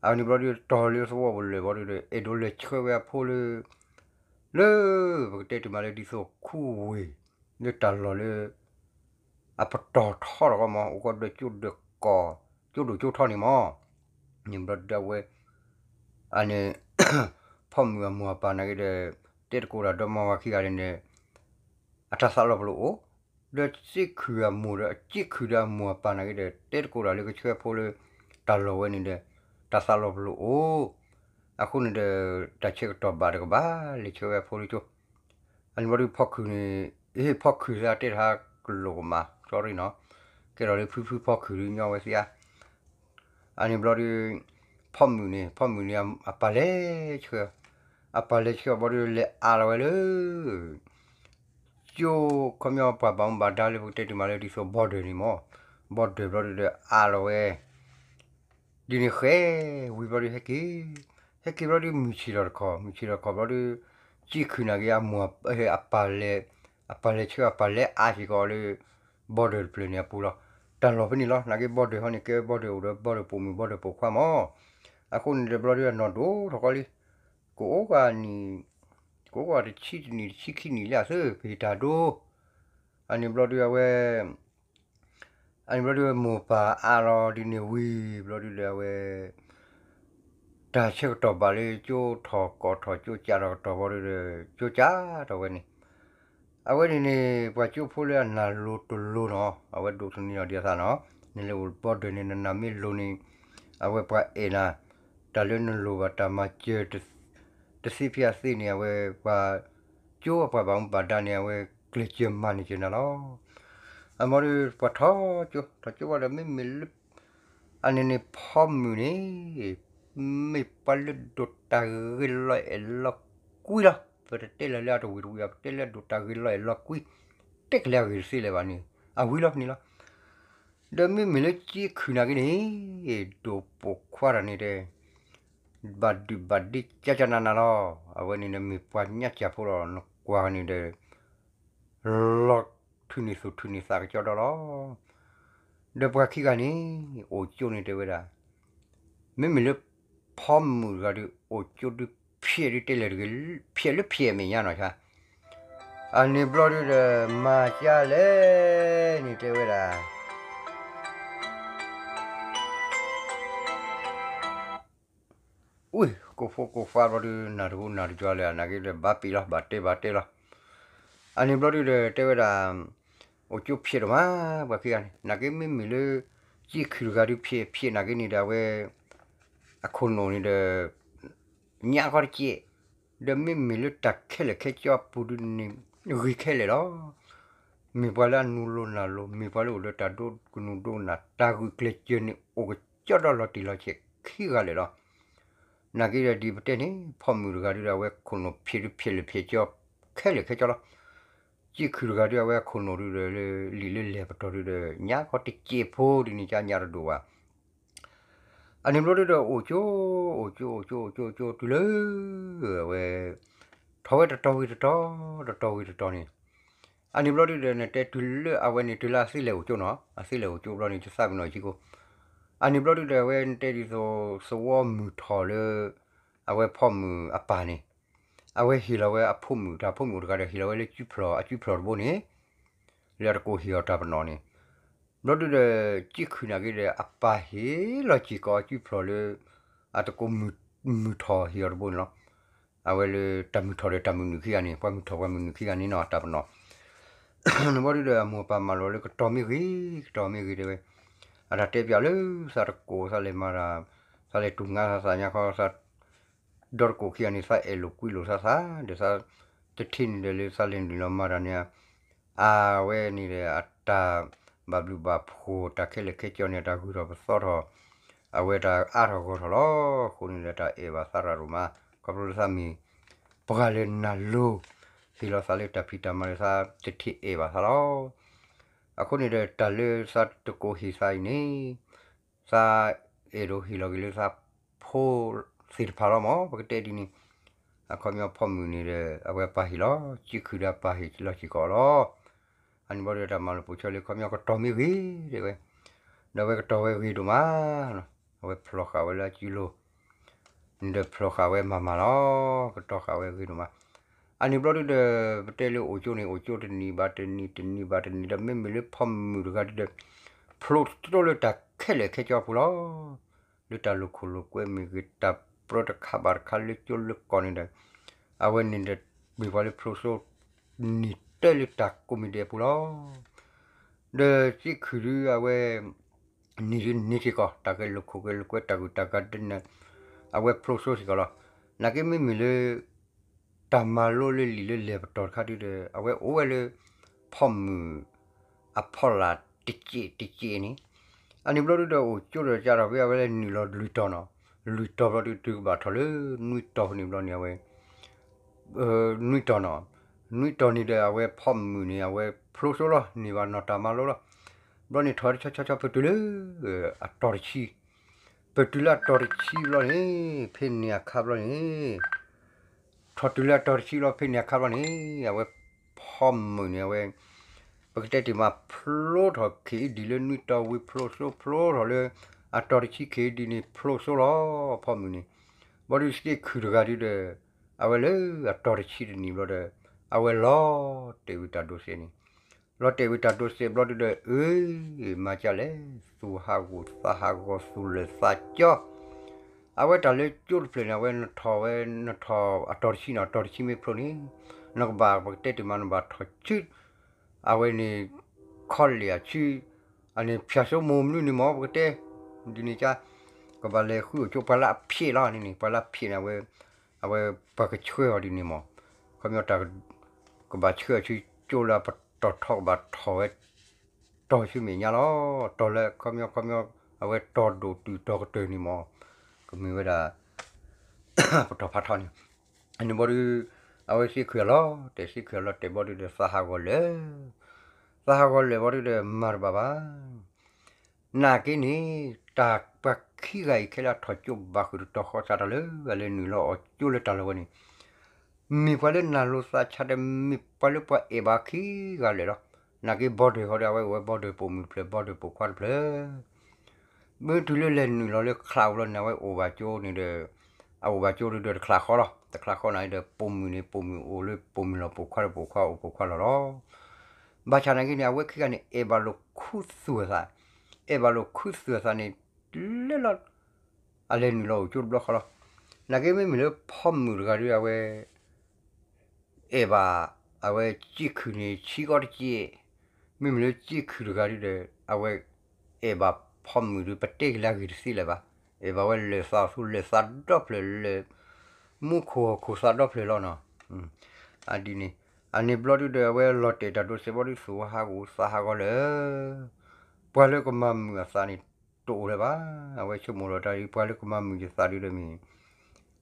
အန့ၣ်ဘျီဒုတီၢ်လၢသဝီပူၤလၢာ်ဘျီဒုဒီး အဲၣ်ဒိးလဲၤဆှၢဝဲအဖိလၢ လၢ ပကတဲတ့ၢ်မးလၢဒ်သိးခူဝ့ၢ် လၢတၢ်လီၢ်လၢ အပတီၢ်ထီတဂီၢ်မး အိၣ်ကီးဒီးကၠိဒီးကီၢ် ကၠိဒိၣ်ကၠိထီန့ၣ်မး, န့ၣ်ဘျီဒုဒီးအဝဲ အန့ၣ် ဖီမုၢ်အမိၢ်အပၢ်နာ်က့ဒီး တဲသကိးတၢ်ဒီမါဝၤခံဂၤန့ၣ် အတၢ်သးလီၤပလိာ်အိၣ်, ဒီးသ့ၣ်ခုၣ်အမိၢ်ဒီး သ့ၣ်ခုၣ်ဒီးအမိၢ်အပၢ်နာ်က့ဒီး တဲသကိးတၢ်လၢကဆှၢဖိလၢ တၢ်လီၢ်ဝဲန့ၣ်ဒီး တၢ်သးလီၤပလိာ်အိၣ်, အဃိန့ၣ်ဒီး တၢ်ဆၢကတီၢ်ဘၣ်တကဘၣ် လဲၤဆှၢဝဲအဖိလၢကၠိ, အန့ၣ်ဘျီဒုဖီခုၣ်န့ၣ် ဟ့ၣ်ဖီခုၣ်သးတဲတဟါကလိာ်ကမး sorry နီၤ, ကဲထီၣ်လၢဖုဖုဖီခုၣ်ဒုညီဝဲသ့ဧါ အန့ၣ်ဘျီဒု ဖီမုၢ်န့ၣ် ဖီမုၢ်န့ၣ် အပၢ်လဲၤဆှၢ, အပၢ်လဲၤဆှၢဘျီဒုလဲၤအါလီၤဝဲလၢ ကၠိ ခီပညီပှၤဘၣ်မူဘၣ်ဒါလၢပကတဲတ့ၢ်မးလၢဒ်သိး border န့ၣ်မး, border ဘျီဒုဒီးအါလီၤဝဲ ဒ်န့ၣ်ဃဲ ဝံၤဘျီဒုဟဲက့ၤ, ဟဲက့ၤဘျီဒုမုၢ်ဆ့ၣ်ထီၣ်တခီ မုၢ်ဆ့ၣ်ထီၣ်တခီဘျီဒု ကၠံခုၣ်နာ်က့အမိၢ် အပၢ်လဲၤ အပၢ်လဲၤဆှၢအပၢ်လဲၤအါစ့ၢ်ကီးလၢ border တဖျၢၣ်န့ၣ်အပူၤလီၤ. တၢ်လီၢ်ဖဲန့ၣ်လီၤ နာ်က့ border ဟီန့ၣ် ကဲ border အိၣ်ဒီး border ပိာ်မုၣ် border ပိာ်ခွါမး, အဃိန့ၣ်ဒီးဘျီဒုအနီၢ်ဒိၣ်ထီၣ်ကီလံ, ကအိၣ်ဂၤနံၣ် ကအိၣ်ဂၤတဆံတနံၣ်တဆံခံနံၣ်လၢအသု ပဟ့ၣ်တၢ်ဒိ အန့ၣ်ဘျီဒုအဝဲ အန့ၣ်ဘျီဒုမိၢ်ပၢ်အါလီၤဒ်န့ၣ်ဝံၤဘျီဒုဒီးအဝဲ တၢ်ဆၢကတီၢ်ဘၣ်လၢကၠိထီၣ်ကီၢ်ထီၣ် ကၠိကးထီၣ်ကတီၢ်ဘျီဒုဒီး ကၠိကးထီၣ်ဝဲန့ၣ်, အဝဲန့ၣ်န့ၣ် ပှၤကၠိဖိလၢအနၢ်လိၤတလိၤနီၤ အဝဲဒိးသန့ၤအီၤဒ်အသးနီၤ, နလဲၤအိၣ် border န့ၣ် နနၢ်မ့ၢ်လိၤန့ၣ် အဝဲပှၤအဲၣ်နၤ တၢ်လၢနလိၤဘၣ်တၢ်မၤစၢၤ တသ့ဖဲအသ့န့ၣ် အဝဲပှၤကၠိအပှၤဘၣ်မူဘၣ်ဒါန့ၣ် အဝဲကျဲးစၢးမၤန့ၢ်က့ၤနၤလီၤ. အမ့ၢ်ဒီးပှၤထီၣ်ကၠိ ထီၣ်ကၠိဝဲဒီးမ့မ့ၢ်လၢ အန့ၣ်န့ၣ်ဖီမုၢ်န့ၣ် မ့ၢ်ပှၤလၢဒိးတၢ်ဂ့ၤလီၤအဲၣ်လီၤကွံလီၤ. ပတတဲလၢၤလၢအတဝံၤတဝံၤ ပတဲလၢအဒိးတၢ်ဂ့ၤလီၤအဲၣ်လီၤကွံ တဲကလဲၤအဂ့ၢ်တသ့လၢၤဘၣ်န့ၣ် အဝံၤလီၤဖဲန့ၣ်လီၤ. ဒီးမ့မ့ၢ်လၢကၠံခုၣ်နာ်က့န့ၣ် ဒိၣ်ပိာ်ခွါတၢ်န့ၣ်တဲ ဘၣ်ဒုးဘၣ်ဒ့ကၠၢ်ကၠၢ်နးနးလီၤ. အဝဲန့ၣ်နမ့ၢ်ပှၤညၣ်စၢ်ဖိလီၤ နကွၢ်န့ၣ်ဒီး လီၤထုးန့ၢ်သူၣ်ထုးန့ၢ်သးကကၠီဒီလီၤ. ဒီးပှၤခံဂၤန့ၣ် အိၣ်ကၠိန့ၣ်တဲဝဲဒၣ် မ့မ့ၢ်လၢဖီမုၢ်တဂၤဒီး အိၣ်ကၠိဒုးဖျဲးဒုးတဲလဲၣ်တဂ့ၤ ဖျဲးလၢဖျဲးမဲာ်ညါနီၤဆါ အန့ၣ်ဘျီဒုဒီး မၤကၠါလဲၣ်န့ၣ်တဲဝဲဒၣ် အူ ကိးဖိကိးဖါဘျီဒု နၢ်တဘူနၢ်တယွၤလၢအနာ်က့ဒီး ဘၣ်ပ့ၤလီၤ ဘၣ်တဲဘၣ်တဲလီၤ. အန့ၣ်ဘျီဒုဒီးတဲဝဲဒၣ် အိၣ်ကၠိဖျဲးဒိၣ်မး ပှၤခံဂၤန့ၣ် နာ်က့မ့မ့ၢ်လၢ ကၠံခုၣ်တဂၤဒုးဖျဲးဖျဲးနာ်က့န့ၣ်ဒီး အဝဲ အခိၣ်နူာ်န့ၣ်ဒီး ညၣ်ခီတကဲး ဒီးမ့မ့ၢ်လၢတၢ်ခဲလၢာ်ခဲဆ့အပူၤဒုန့ၣ် ဂ့ၤခဲလၢာ်လီၤ. မ့ၢ်ပှၤလၢအနူလိၤနၢ်လိၤ မ့ၢ်ပှၤလၢအိၣ်ဒီးတၢ်ဒိကနူၤဒိကနၣ် တၢ်ဂုာ်ကျဲးစၢးန့ၣ် အိၣ်က ကၠီဒီးလီၤတံၢ်လီၤဆဲးခံဂၤလၢာ်လီၤ. နာ်က့ဒီးဒ်ပတဲန့ၣ် ဖီၣ်မုၣ်တဂၤဒုဒီး အဝဲခိၣ်နူာ်ဖျဲးဒုဖျဲးလၢာ်ဖျဲးကၠီ ခဲလၢာ်ခဲကၠီလီၤ. ကံၣ်ခုၣ်တဂၤဒုဒီးအဝဲအခိၣ်နူာ်ဒုဒီး လၢလံာ်လၢလဲၢ်ပတီၢ်ဒုဒီး ညါခီတစဲးဖိဒ်န့ၣ် ကညါတဒိၣ်ဘၣ်. အန့ၣ်ဘျီဒုဒီးအိၣ်ကၠိ, အိၣ်ကၠိ အိၣ်ကၠိ အိၣ်ကၠိ အိၣ်ကၠိ တုၤလၢ အဝဲ ထီၣ်ဝဲတတီၤဝံၤတတီၤ, တတီၤဝံၤတတီၤန့ၣ်, အန့ၣ်ဘျီဒုဒီး နတဲတုၤလၢအဝဲန့ၣ် တုၤလၢအသ့လဲၤအိၣ်ကၠိနီၤ, အသ့လဲၤအိၣ်ကၠိဘျီန့ၣ် ယသးပ့ၤနီၣ်ဆံကိး, အန့ၣ်ဘျီဒုဒီး အဝဲနတဲဒ်သိး သဝီမုၢ်ထီၣ်လၢ အဝဲဖီၣ်မုၣ်အပၢ်န့ၣ်, အဝဲဟ့ၣ်လီၤဝဲအဖိမုၣ် တၢ်ဖိမုၣ်အိၣ်တဂၤဒီး ဟ့ၣ်လီၤဝဲလၢကုဖျီၣ် အကုဖျီၣ်တဘိန့ၣ် လၢအတကိးဟ့ၣ်အီၤတၢ်ပနီၣ်န့ၣ်, ဘျီဒုဒီး ကံၣ်ခုၣ်နာ်က့ဒီး အပၢ်ဟ့ၣ်လီၤစ့ၢ်ကီးအကုဖျီၣ်လၢ အတကိးမုၢ်ထီၣ်ဟ့ၣ်အီၤတဘိန့ၣ်လီၤ. အဝဲလၢတၢ်မုၢ်ထီၣ်ဒီးတၢ်မုၢ်နုာ်ခံဂၤန့ၣ် ပှၤမုၢ်ထီၣ်ပှၤမုၢ်နုာ်ခံဂၤန့ၣ်နီၤ တၢ်ပနီၣ် န့ၣ်ဘျီဒုဒီး အမိၢ်အပၢ်မၢလီၤလၢကတီၤမ့ၢ်ဂ့ၤ ကတီၤမ့ၢ်ဂ့ၤတဲဝဲ, အတၢ်တဲပၠးလၢသးတကိး သးလဲၤမၤတၢ်, သးလဲၤတူၢ်ငါသးသးညါခီ သး ဒီတကိးခံဂၤန့ၣ် သးအဲၣ်လိာ်ကွံလိာ်သးသး ဒီးသး တထံၣ်န့ၣ်ဒီးလၢသးလဲၤနုာ်လီၤမၤတၢ်န့ၣ်, အဝဲန့ၣ်ဒီး အတၢ်ဘၣ်ဘျုးဘၣ်ဖှိၣ် တၢ်ခဲလၢာ်ခဲဆ့န့ၣ် အတၢ်ဂုၤထီၣ်ပသီထီၣ်, အဝဲတၢ်အါထီၣ်ဂီၢ်ထီၣ်လီၤ. အဃိန့ၣ်ဒီး တၢ်အဲၣ်ဘၣ်သးရၤဒိၣ်မး, ခီဖျိလၢသးမ့ၢ် ပှၤလၢနၢ်လိၤ ဟ့ၣ်လီၤသးလၢတၢ်ဖံးတၢ်မၤဒီး သးတထံၣ်အဲၣ်ဘၣ်သးလီၤ. အဃိန့ၣ်ဒီး တၢ်လၢသးတကိးဟ့ၣ်သးအံၤန့ၣ် သးအဲၣ်ဒိးဟ့ၣ်လီၤက့ၤလၢသးဖိသ့ၣ်တဖၣ်လီၤမး ပကတဲဒ်န့ၣ်, အခီပညီဖီၣ်မုၢ်န့ၣ်ဒီး အဝဲပၢ်ဟ့ၣ်လီၤ, ကံၣ်ခုၣ်ဒီးအပၢ်ဟ့ၣ်လီၤစ့ၢ်ကီးလီၤ. အန့ၣ်ဘျီဒီးတၢ်မၤလိာ်ပိာ်ထွဲလၢခီပညီကတီၤမ့ၢ်ဂ့ၤတဲဝဲ, ဒီးအဝဲကတီၤဝဲဂ့ၤဒိၣ်မး, အဝဲဖျီဃာ်ဝဲလၢအစုလိၤ န့ၣ်ဒီးဖျီဃာ်ဝဲမၤမၤလီၤ, ကတီၤဃာ်ဝဲဂ့ၤဒိၣ်မး. အန့ၣ်ဘျီဒုဒီး ပတဲလၢအိၣ်ကၠိန့ၣ် အိၣ်ကၠိတနံၤဘၣ်တနံၤ တနံၤဘၣ်တနံၤဒီး မ့မ့ၢ်လၢဖီၣ်မုၢ်တဂၤဒုဒီး ဖျိစိလၢတၢ်ခဲလၢာ်ခဲဆ့အပူၤလီၤ. လၢတၢ်လိာ်ခိၣ်လိာ်ကွဲမ့ၢ်ဂ့ၤ တၢ်ပြၢတခါဘၣ်တခါလၢကၠိလၢကီၢ်န့ၣ်ဒီး အဝဲန့ၣ်ဒီး မ့ၢ်ပှၤလၢဖျိစိ နံၤတဲလၢတၢ်ကိးမံၤဒဲးအပူၤလီၤ. ဒီးကံၣ်ခုၣ်ဒုအဝဲ နံၤဒုန့ၣ်စ့ၢ်ကီး တၢ်ကဲလိာ်ခိၣ်ကဲလိာ်ကွဲတၢ်ဂုၤတၢ်ဂၤဒ်န့ၣ် အဝဲဖျိစိစ့ၢ်ကီးလီၤ. နာ်က့မ့မ့ၢ်လၢ တၢ်မၤလိလၢလံာ်လၢလဲၢ်ပတီၢ်တခါဒုဒီး အဝဲအိၣ်ဝဲလၢ ဖီၣ်မုၢ်အဖီလာ်တစဲးတစဲးန့ၣ်, အန့ၣ်ဘျီဒုဒီးအိၣ်ကၠိဒီးကၢ်ထီၣ်ဖဲအဝဲလၢနုာ်လီၤလွံၢ်တီၤနီၤ, လွံၢ်တီၤဘျီဒုတုၤကဘၣ်ထီၣ်လၢနွံတီၤဖဲန့ၣ်ဘျီန့ၣ် အဝဲ နွံတီၤနီၤ, နွံတီၤန့ၣ်ဒီးအဝဲဖီၣ်မုၢ်န့ၣ် အဝဲဖျိစိလီၤ န့ၢ်ဘၣ်နီၢ်တၢ်မၤလိလီၤ. ဘျီန့ၣ်ထီၣ်တဆီဆီဆီ ပတုၤလၢ အတီၤတဆံ, ပတုၤလၢအတီၤတဆံဘျီန့ၣ် ဖဲန့ၣ်အခါဘျီန့ၣ် ထီၣ်တုၤလၢအတီၤတဆံဘျီ ဖဲန့ၣ်အခါဘျီန့ၣ် အဝဲဖီၣ်မုၢ်န့ၣ် အဝဲ ပကတဲတ့ၢ်မး ဖျိထီၣ် ခ့အံၤဒံး လၢနွံတီၤဝံၤ ဖျိစိဖျိထီၣ်လၢ အတီၤတဆံ ခ့အံၤဒံးန့ၣ် ဖျိစိလီၤ ဖီၣ်မုၢ်န့ၣ်. ဘျီဒုစ့ၢ်ခုၣ်တဂၤဒုဒီး အဝဲလၢအတီၤတဆံတနံၤဘျီဒီး အဝဲလီၤတဲာ်ဝံၤတၢ်ဒိးစဲးန့ၣ်, လီၤတဲာ်ဝံၤတၢ်ဒိးစဲးဘျီဒုဒီး အၢ မၤကၢ်လဲၣ်, သူၣ်ဟးဂီၤသးဟးဂီၤ သူၣ်လၢာ်သးကၠီ အဝဲတၢ်လၢကၠိတဖျၢၣ်န့ၣ် အဝဲနထီၣ်ဝဲ နထီၣ်အတီၤတဆံန့ၣ် အတီၤတဆံမ့ၢ်ဖျိန့ၣ် နကဘၣ် ပကတဲတ့ၢ်မး နဘၣ်ထီၣ်ဆူ အဝဲန့ၣ် ခီလ့ၣ်အဆူ အန့ၣ် ဖၠၣ်စိမိၢ်မနုၤန့ၣ်မး ပကတဲ ဒ်န့ၣ်ကါ ကဘၣ်လဲၤဃုအီၣ်ကၠိ ပှၤလၢအဖျဲးလီၤန့ၣ်န့ၣ် ပှၤလၢအဖျဲးန့ၣ် အဝဲ အဝဲပှၤကဆှၢအီၤဒ်န့ၣ်မး ခီပညီတၢ် ကဘၣ်ဆှၢအီၤဆူကၠိလၢအပတီၢ်ထီကဘၣ်ထီၣ်ဝဲ တီၤဆူမဲာ်ညါလီၤ. တီၤလၢခီပညီခီပညီ အဝဲတီၤဒိၣ်တုာ်တီၤကတၢၢ်န့ၣ်မး ကမ့ၢ်ဝဲဒၣ် ပတီၢ်ဖးထီန့ၣ် အန့ၣ်ဘျီဒု အဝဲသ့ၣ်ခုၣ်အလီၤတဲာ် သ့ၣ်ခုၣ်အလီၤတဲာ်ဘျီဒုဒီး သးဟးဂီၤလၢာ် သးဟးဂီၤလၢာ်ဘျီဒုဒီး မၤတဘၣ်ဘၣ် နာ်က့န့ၣ် တၢ်ပှၤခံဂၤအံၤခဲလၢာ်ထီၣ်ကၠိဘၣ်ဃုာ်တတီၤဃီသးတၢ်လၢ အလဲၤနုာ်လီၤအီၣ်ကၠိလၢတၢ်လီၢ်ဝဲန့ၣ် မ့ၢ်ပှၤလၢနၢ်လိၤသးဆါဒီး မ့ၢ်ပှၤလၢပှၤအဲၣ်ဘၣ်ခံဂၤလၢာ်လီၤ. နာ်က့ဘီဒၢၣ်ဃီဒီး အဝဲအိၣ်ဝဲဘီဒၢၣ်ပိာ်မုၣ်တဖျၢၣ် ဘီဒၢၣ်ပိာ်ခွါတဖျၢၣ် မ့ၢ်တုၤလၢလဲၤနုာ်လီၤလၢချးအူလီၤန့ၣ် အဝဲအိၣ်ဘၣ်ကၠိန့ၣ်ဒီး အအိၣ်ဘၣ်ကၠိဒုဒီးတချးဃီလီၤ. တချးဃီန့ၣ်ဒီး ပိာ်မုၣ်န့ၣ် ပိာ်မုၣ်အိၣ်လၢပိာ်မုၣ်လီၢ် ပိာ်ခွါဒီးပိာ်ခွါအိၣ်ပိာ်ခွါလီၢ်လီၤ. ဘၣ်ဆၣ်နာ်က့န့ၣ် အဝဲခံဂၤန့ၣ် အဲၣ်ဘၣ်လိာ်ခူသူၣ်အသး, အဲၣ်ဘၣ်လိာ်ခူသူၣ်အသးန့ၣ် လၢလီၤ အလဲၤနုာ်လီၤအိၣ်ကၠိတဘျီဃီလီၤ. နာ်က့မ့မ့ၢ်လၢဖီမုၣ်တဂၤဒု အဝဲ အဲၣ်ဘၣ် အဝဲစ့ၢ်ခုၣ်န့ၣ် ဆံးကီးတက့ၢ်, မ့မ့ၢ်လၢစ့ၢ်ခုၣ်တဂၤဒုဒီး အဝဲ အဲၣ်ဘၣ်ဖီမုၣ်ဒု ပတဲက့ၤလၢအဂ့ၢ်တသ့လၢၤဘၣ်, အဲၣ်ဘၣ်ဝဲလၢာ်သးသူလၢာ်သးဒီဖျၢၣ်လၢာ် မူခိၣ်ဟီၣ်ခိၣ်သးဒီဖျၢၣ်လီၤနီၤ. အဒ်န့ၣ် အန့ၣ်ဘျီဒုဒီး အဝဲလီၤတဲာ်တၢ်ဒိးစဲးဘျီဒု သူၣ်ဟးဂီၤသးဟးဂီၤလၢာ်, ပှၤလၢကမၤမုာ်အသးန့ၣ် တအိၣ်လၢၤဘၣ်. အဝဲဆိကမိၣ်လီၤတၢ်အံၤ ပှၤလၢကမၤမုာ်ယသးဒုဒီးမ့ၢ်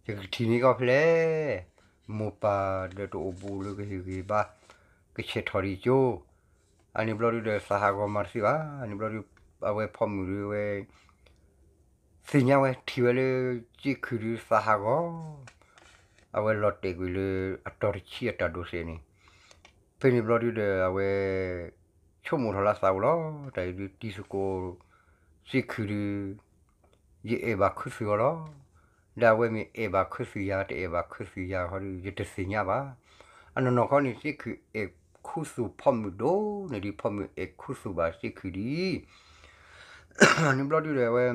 ယကထံၣ်န့ၢ်ကီၢ်ဖဲလဲၣ်, မိၢ်ပၢ်ဒီးတအိၣ်ဘူးလၢကဟ့ၣ်ဂံၢ်ဘါ ကဆဲးထီၣ်ဒံးကၠိ, အန့ၣ်ဘျီဒုဒီးသးဟးဂီၤမၤတသ့ဘၣ်. အန့ၣ်ဘျီဒု အဝဲဖီမုၣ်ဒုဝဲ သ့ၣ်ညါဝဲထံၣ်ဝဲလၢ စ့ခုၣ်ဒုသးဟးဂီၤ, အဝဲလီၤတဲာ်ကွံာ်လၢ အတီၤတဆံအတၢ်ဒိးစဲးန့ၣ်, ဖဲန့ၣ်ဘျီဒုဒီးအဝဲ ဆိကမိၣ်ထီၣ်လၢသးအိၣ်လီၤ. တၢ်အံၤဒုတံၤသကိး စ့ခုၣ်ဒု ယအဲၣ်ဘၣ်ခူသူၣ်အီၤလီၤ. ဒီးအဝဲမ့ၢ်အဲၣ်ဘၣ်ခူသူၣ်ယၤ တအဲၣ်ဘၣ်ခူသူၣ်ယၤဃီဒု ယတသ့ၣ်ညါဘၣ်. အနီၢ်နီၢ်ခီန့ၣ် စ့ခုၣ်အဲၣ်ခူသူၣ်ဖီမုၣ်ဒိၣ်န့ၢ်ဒံး ဖီမုၣ်အဲၣ်ခူသူၣ်ဘၣ်စ့ခုၣ်ဒံး, န့ၣ်ဘျီဒုဒီးအဝဲ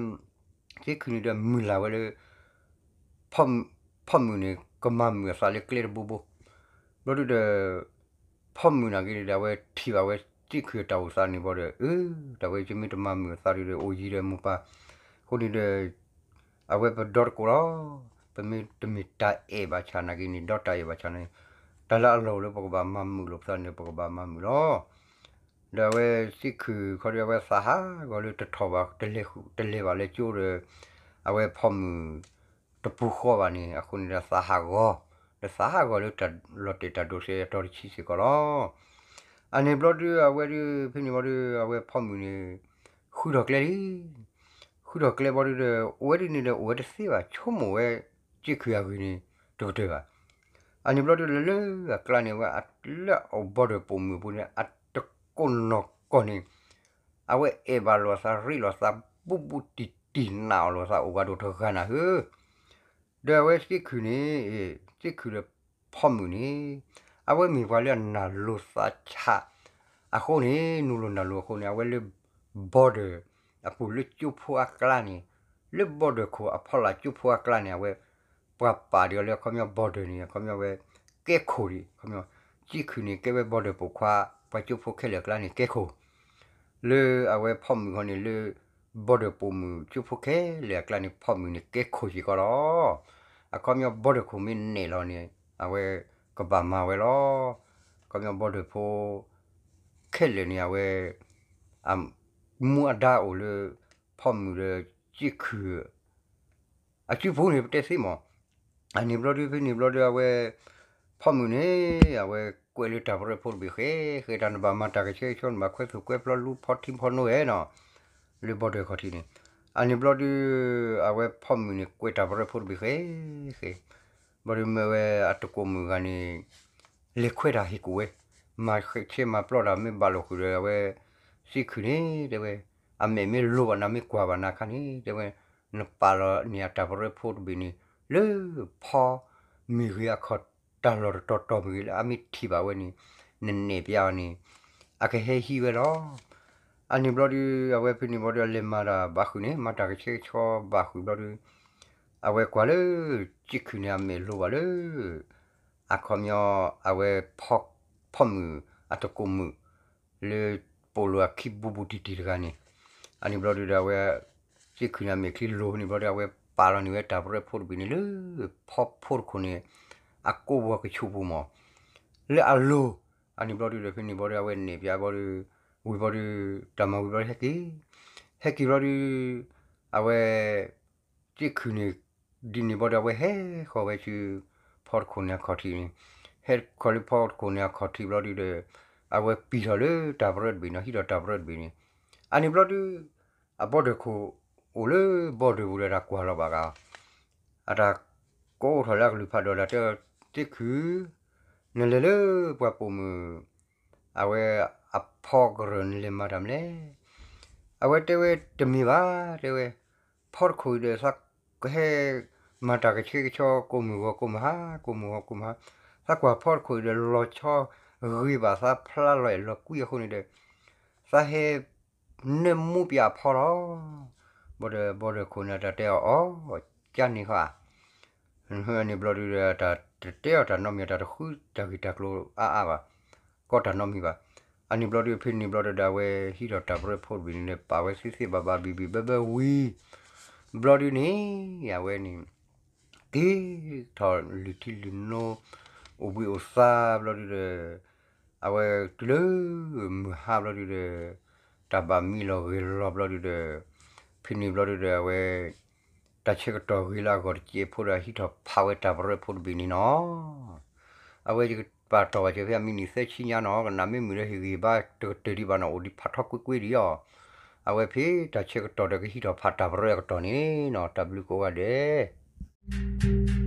စ့ခုၣ်န့ၣ်ဒီးမုၢ်လၢ်ဝဲလၢ ဖီမုၣ်န့ၣ် ကမၤမုာ်အသးလၢကျဲတဘိဘိ, ဘျီဒုဒီး ဖီမုၣ်နာ်က့န့ၣ်ဒီး အဝဲထံၣ်ဘၣ်ဝဲစ့ခုၣ်အတၢ်အိၣ်သးန့ၣ်ဘျီဒီး အၢ တၢ်ဝဲယမ့ၢ်တမၤမုာ်အသးဒုဒီး အိၣ်ယံၤဒီးမိၢ်ပၢ်, အဃိန့ၣ်ဒီး အဝဲပဒီတကိးလီၤ. ပမ့ၢ်တမ့ၢ်တၢ်အဲၣ်ဘၣ်ဆၣ်နာ်က့န့ၣ် ဒီးတၢ်အဲၣ်ဘၣ်ဆၣ်န့ၣ် တၢ်လၢအလီၢ်လၢပကဘၣ်မၤမုာ်လိာ်ပသးန့ၣ် ပကဘၣ်မၤမုာ်လီၤ. ဒီးအဝဲစ့ခုၣ်ခီဒု အဝဲသးဟးဂီၤလၢတထီၣ်ဘၣ် တလဲၤဘၣ်လၢကၠိဒီး အဝဲဖီမုၣ်တပူၤဃီဘၣ်န့ၣ် အဃိန့ၣ်ဒီးသးဟးဂီၤ, ဒီးသးဟးဂီၤလၢတၢ်လီၤတဲာ်တၢ်ဒိးစဲးအတီၤတဆံစ့ၢ်ကီးလီၤ. အန့ၣ်ဘျီဒု အဝဲဒု ဖဲန့ၣ်ဘျီဒု အဝဲဖီမုၣ်န့ၣ် ဃုထီၣ်ကျဲလံ. ဃုထီၣ်ကျဲဘျီဒုဒီး အိၣ်ဝဲဒ်န့ၣ်ဒီး အိၣ်ဝဲတသ့ဘၣ် ဆိကမိၣ်ဝဲ စ့ခုၣ်အဂ့ၢ်န့ၣ် တကတၢၢ်ဘၣ်. အန့ၣ်ဘျီဒုလၢလၢအကျါန့ၣ် အဝဲအလၢအအိၣ်ဘီဒၢးပိာ်မုၣ်အပူၤန့ၣ် အတကိးနီၢ်ကီၢ်န့ၣ် အဝဲအဲၣ်ဘၣ်လိာ်သး ရ့လိာ်သး ဘူးဘူးတံၢ်တံၢ် နာ်အီၤလိာ်သး အိၣ်ဂၤဒိၣ်တဂၤနၤဧၢ. ဒီးအဝဲစ့ခုၣ်န့ၣ် စ့ခုၣ်ဒီးဖီမုၣ်န့ၣ် အဝဲမ့ၢ်ပှၤလၢအနာ်လိာ်သးဆး အဃိန့ၣ် နူလိာ်နာ်လိာ်အဃိန့ၣ် အဝဲလၢ ဘီဒၢး အပူၤလၢကၠိဖိအကျါန့ၣ် လၢဘီဒၢးခိၣ်အဖီလာ်ကၠိဖိအကျါန့ၣ် အဝဲ ပှၤပာ်ဒံးအီၤလၢအခီပညီဘီဒၢးန့ၣ် အခီပညီဝဲ ကဲခိၣ်ဒံး အခီပညီ စ့ခုၣ်န့ၣ်ကဲဝဲဘီဒၢးပိာ်ခွါ ပှၤကၠိဖိခဲလၢာ်အကျါန့ၣ် ကဲခိၣ် လၢအဝဲဖီမုၣ်ဃီန့ၣ်လၢ ဘီဒၢးပိာ်မုၣ်ကၠိဖိခဲလၢာ်အကျါန့ၣ် ဖီမုၣ်န့ၣ်ကဲခိၣ်စ့ၢ်ကီးလီၤ. အခီပညီဘီဒၢးခိၣ်မ့ၢ်နဲၣ်လီၤန့ၣ် အဝဲကဘၣ်မၤဝဲလီၤ. အခီပညီဘီဒၢးဖိ ခဲလၢာ်န့ၣ် အဝဲ အမူအဒါအိၣ်လၢ ဖီမုၣ်ဒီးစ့ခုၣ် အစုပူၤန့ၣ် ပတဲသ့မး. အန့ၣ်ဘျီဒု ဖဲန့ၣ်ဘျီဒု အဝဲ ဖီမုၣ်န့ၣ် အဝဲကွဲးလၢတၢ်ပရၢဖိတဘ့ၣ်ဃဲဃဲ တၢ်နဘၣ်မၤတၢ်ကဆှဲကဆှီ နဘၣ်ခွဲးသူၣ်ခွဲးဖျီ လူဖီထံဖီနိဧဲနီၤ လၢဘီဒၢးခီၣ်ထံးန့ၣ်. အန့ၣ်ဘျီဒု အဝဲဖီမုၣ်န့ၣ် ကွဲးတၢ်ပရၢဖိတဘ့ၣ်ဃဲဃဲ ဘျီဒုမ့ၢ်ဝဲအတကိးမုၣ်ဂၤန့ၣ် လဲၤခွဲးတၢ်ဟ့ၣ်ကူၣ်ဝဲ, မၤဆဲးမၤပျီတၢ်မ့ၢ်ဘၣ်လိာ်ဃုာ်ဒီး အဝဲ စ့ခုၣ်န့ၣ် တဲဝဲ အမဲာ်မ့ၢ်လိၤဘၣ်နၤ မ့ၢ်ကွၢ်ဘၣ်နၤအခါန့ၣ် တဲဝဲ နပာ်လီၤန့ၢ်အတၢ်ပရၢဖိတဘ့ၣ်န့ၣ် လၢဖီမ့ၢ်ဂ့ၤ အခီၣ်တၢ်လီၢ်တတီၤတီၤမ့ၢ်ဂ့ၤ လၢအမ့ၢ်ထံၣ်ဘၣ်ဝဲန့ၣ် နနဲၣ်ပျးအီၤန့ၣ် အကဟဲဟံးဝဲလီၤ. အန့ၣ်ဘျီဒု အဝဲဖဲန့ၣ်ဘျီဒု အလဲၤမၤတၢ်ဘၣ်ဃုာ်န့ၣ် မၤတၢ်ကဆှဲကဆှီဘၣ်ဃုာ်ဘျီဒု အဝဲကွၢ်လၢ စ့ခုၣ်န့ၣ် အမဲာ်လိၤဘၣ်လၢ အခီပညီ အဝဲ ဖီမုၣ်အတကိးမုၣ် လၢပိာ်လိာ်အခံဘူးဘူးတံၢ်တံၢ်တဂၤန့ၣ်. အန့ၣ်ဘျီဒုဒီး အဝဲ စ့ခုၣ်န့ၣ် အမဲာ်ချံလိၤန့ၣ်ဘျီဒု အဝဲပာ်လီၤန့ၢ်ဝဲတၢ်ပရၢဖိတဘ့ၣ်န့ၣ်လၢ ဖီဖိတခိၣ်န့ၣ် အကိးဝီၤကဆူးပူၤမး လၢအလိၤ. အန့ၣ်ဘျီဒုဒီး ဖဲန့ၣ်ဘျီဒု အဝဲနဲၣ်ပျးဘျီဒု ဝံၤဘျီဒု တၢ်မၤဝံၤဘျီဒု ဟဲက့ၤ ဟဲက့ၤဘျီဒု အဝဲ စ့ခုၣ်န့ၣ် ဒ်န့ၣ်ဘျီဒု အဝဲဟဲဃီၤဝဲဆူ ဖီတခိၣ်န့ၣ်အခီၣ်ထံးန့ၣ်, ဟဲဃီၤလၢဖီတခိၣ်န့ၣ်အခီၣ်ထံးဘျီဒုဒီး အဝဲပံာ်ထီၣ်လၢတၢ်ပရၢတဘ့ၣ်န့ၣ် ဟံးထီၣ်တၢ်ပရၢတဘ့ၣ်န့ၣ်. အန့ၣ်ဘျီဒု အဘီဒၢးခိၣ် အိၣ်လၢဘီဒၢးပူၤဒီးတၢ်ကွၢ်လီၤဘၣ်ဂၤ အတၢ်ကိးအိၣ်ထီၣ်လၢအကလုၢ်ဖးဒိၣ်ဒီးတဲ စ့ခုၣ် နလဲၤလၢပှၤပိာ်မုၣ် အဝဲအဖီကရၢၢ်န့ၣ်လဲၤမၤတၢ်မနုၤလဲၣ်. အဝဲတဲဝဲတမ့ၢ်ဘၣ် တဲဝဲ ဖီတခိၣ်အံၤဒီးသးကဟဲ မၤတၢ်ကဆှဲကဆှီ ကိးမုၢ်ဂီၤကိးမုၢ်ဟါ ကိးမုၢ်ဂီၤကိးမုၢ်ဟါ သးကွၢ်ဖီတခိၣ်အံၤဒီးလီၤဆီဂ့ၤဘၣ်သးဖျါလီၤအဲၣ်လီၤကွံအဃိန့ၣ်ဒီး သးဟဲ နၢမူပၠးအဖီလီၤ. ဘီဒၢး ဘီဒၢးခိၣ်န့ၣ် တၢ်တဲအီၤအီၤ ကၠါန့ၣ်ဃီဧါ. န့ၣ်ဘျီဒုဒီး တၢ်တတဲအီၤတၢ်နီတမံၤ တၢ်တဃုတၢ်ဂ့ၢ်တၢ်ကျိၤအါအါဘၣ်, ကီတၢ်နီတမံၤဘၣ်. အန့ၣ်ဘျီဒု ဖဲန့ၣ်ဘျီဒုဒီး အဝဲဟံးထီၣ်တၢ်ပရၢဖိတဘ့ၣ်န့ၣ်ဒီး ပာ်ဝဲသ့သ့ဘၣ်ဘၣ်ဘံၣ်ဘံၣ်ဘၢဘၢဝံၤ ဘျီဒုန့ၣ် အဝဲန့ၣ် က့ၤထီၣ်လုၢ်ထံလုၢ်နိ အိၣ်ဘှံးအိၣ်သါဘျီဒုဒီး အဝဲတုၤလၢ မုၢ်ဟါဘျီဒုဒီး တၢ်ဘၣ်မံလီၤဂ့ၤလီၤဘျီဒုဒီး ဖ ဖဲန့ၣ်ဘျီဒုဒီးအဝဲ တၢ်ဆၢကတီၢ်ဂ့ၤလၢအဂီၢ်တစဲးဖိဒီး ဟံးထီၣ်ဖးဝဲတၢ်ပရၢဖိတဘ့ၣ်န့ၣ်နီၤ. အဝဲယကပာ်တီၢ်ဘၣ်စၢၤဖဲအမံးနံးသၢဆံညါနီၤ, ကနၣ်မ့ၢ်မုာ်ဒီးဟ့ၣ်ဂံၢ်ဘါတကတၢၢ်ဒံးဘၣ်နီၤ, အိၣ်ဒံးဖးထီကွ့ၢ်ကွ့ၢ်ဒံးအီၤ. အဝဲဖဲတၢ်ဆၢကတီၢ်ဒီးကဟံးထီၣ်ဖးတၢ်ပရၢအကတီၢ်န့ၣ်နီၤ, တၢ်ဘျုးကိးဂၤဒဲး.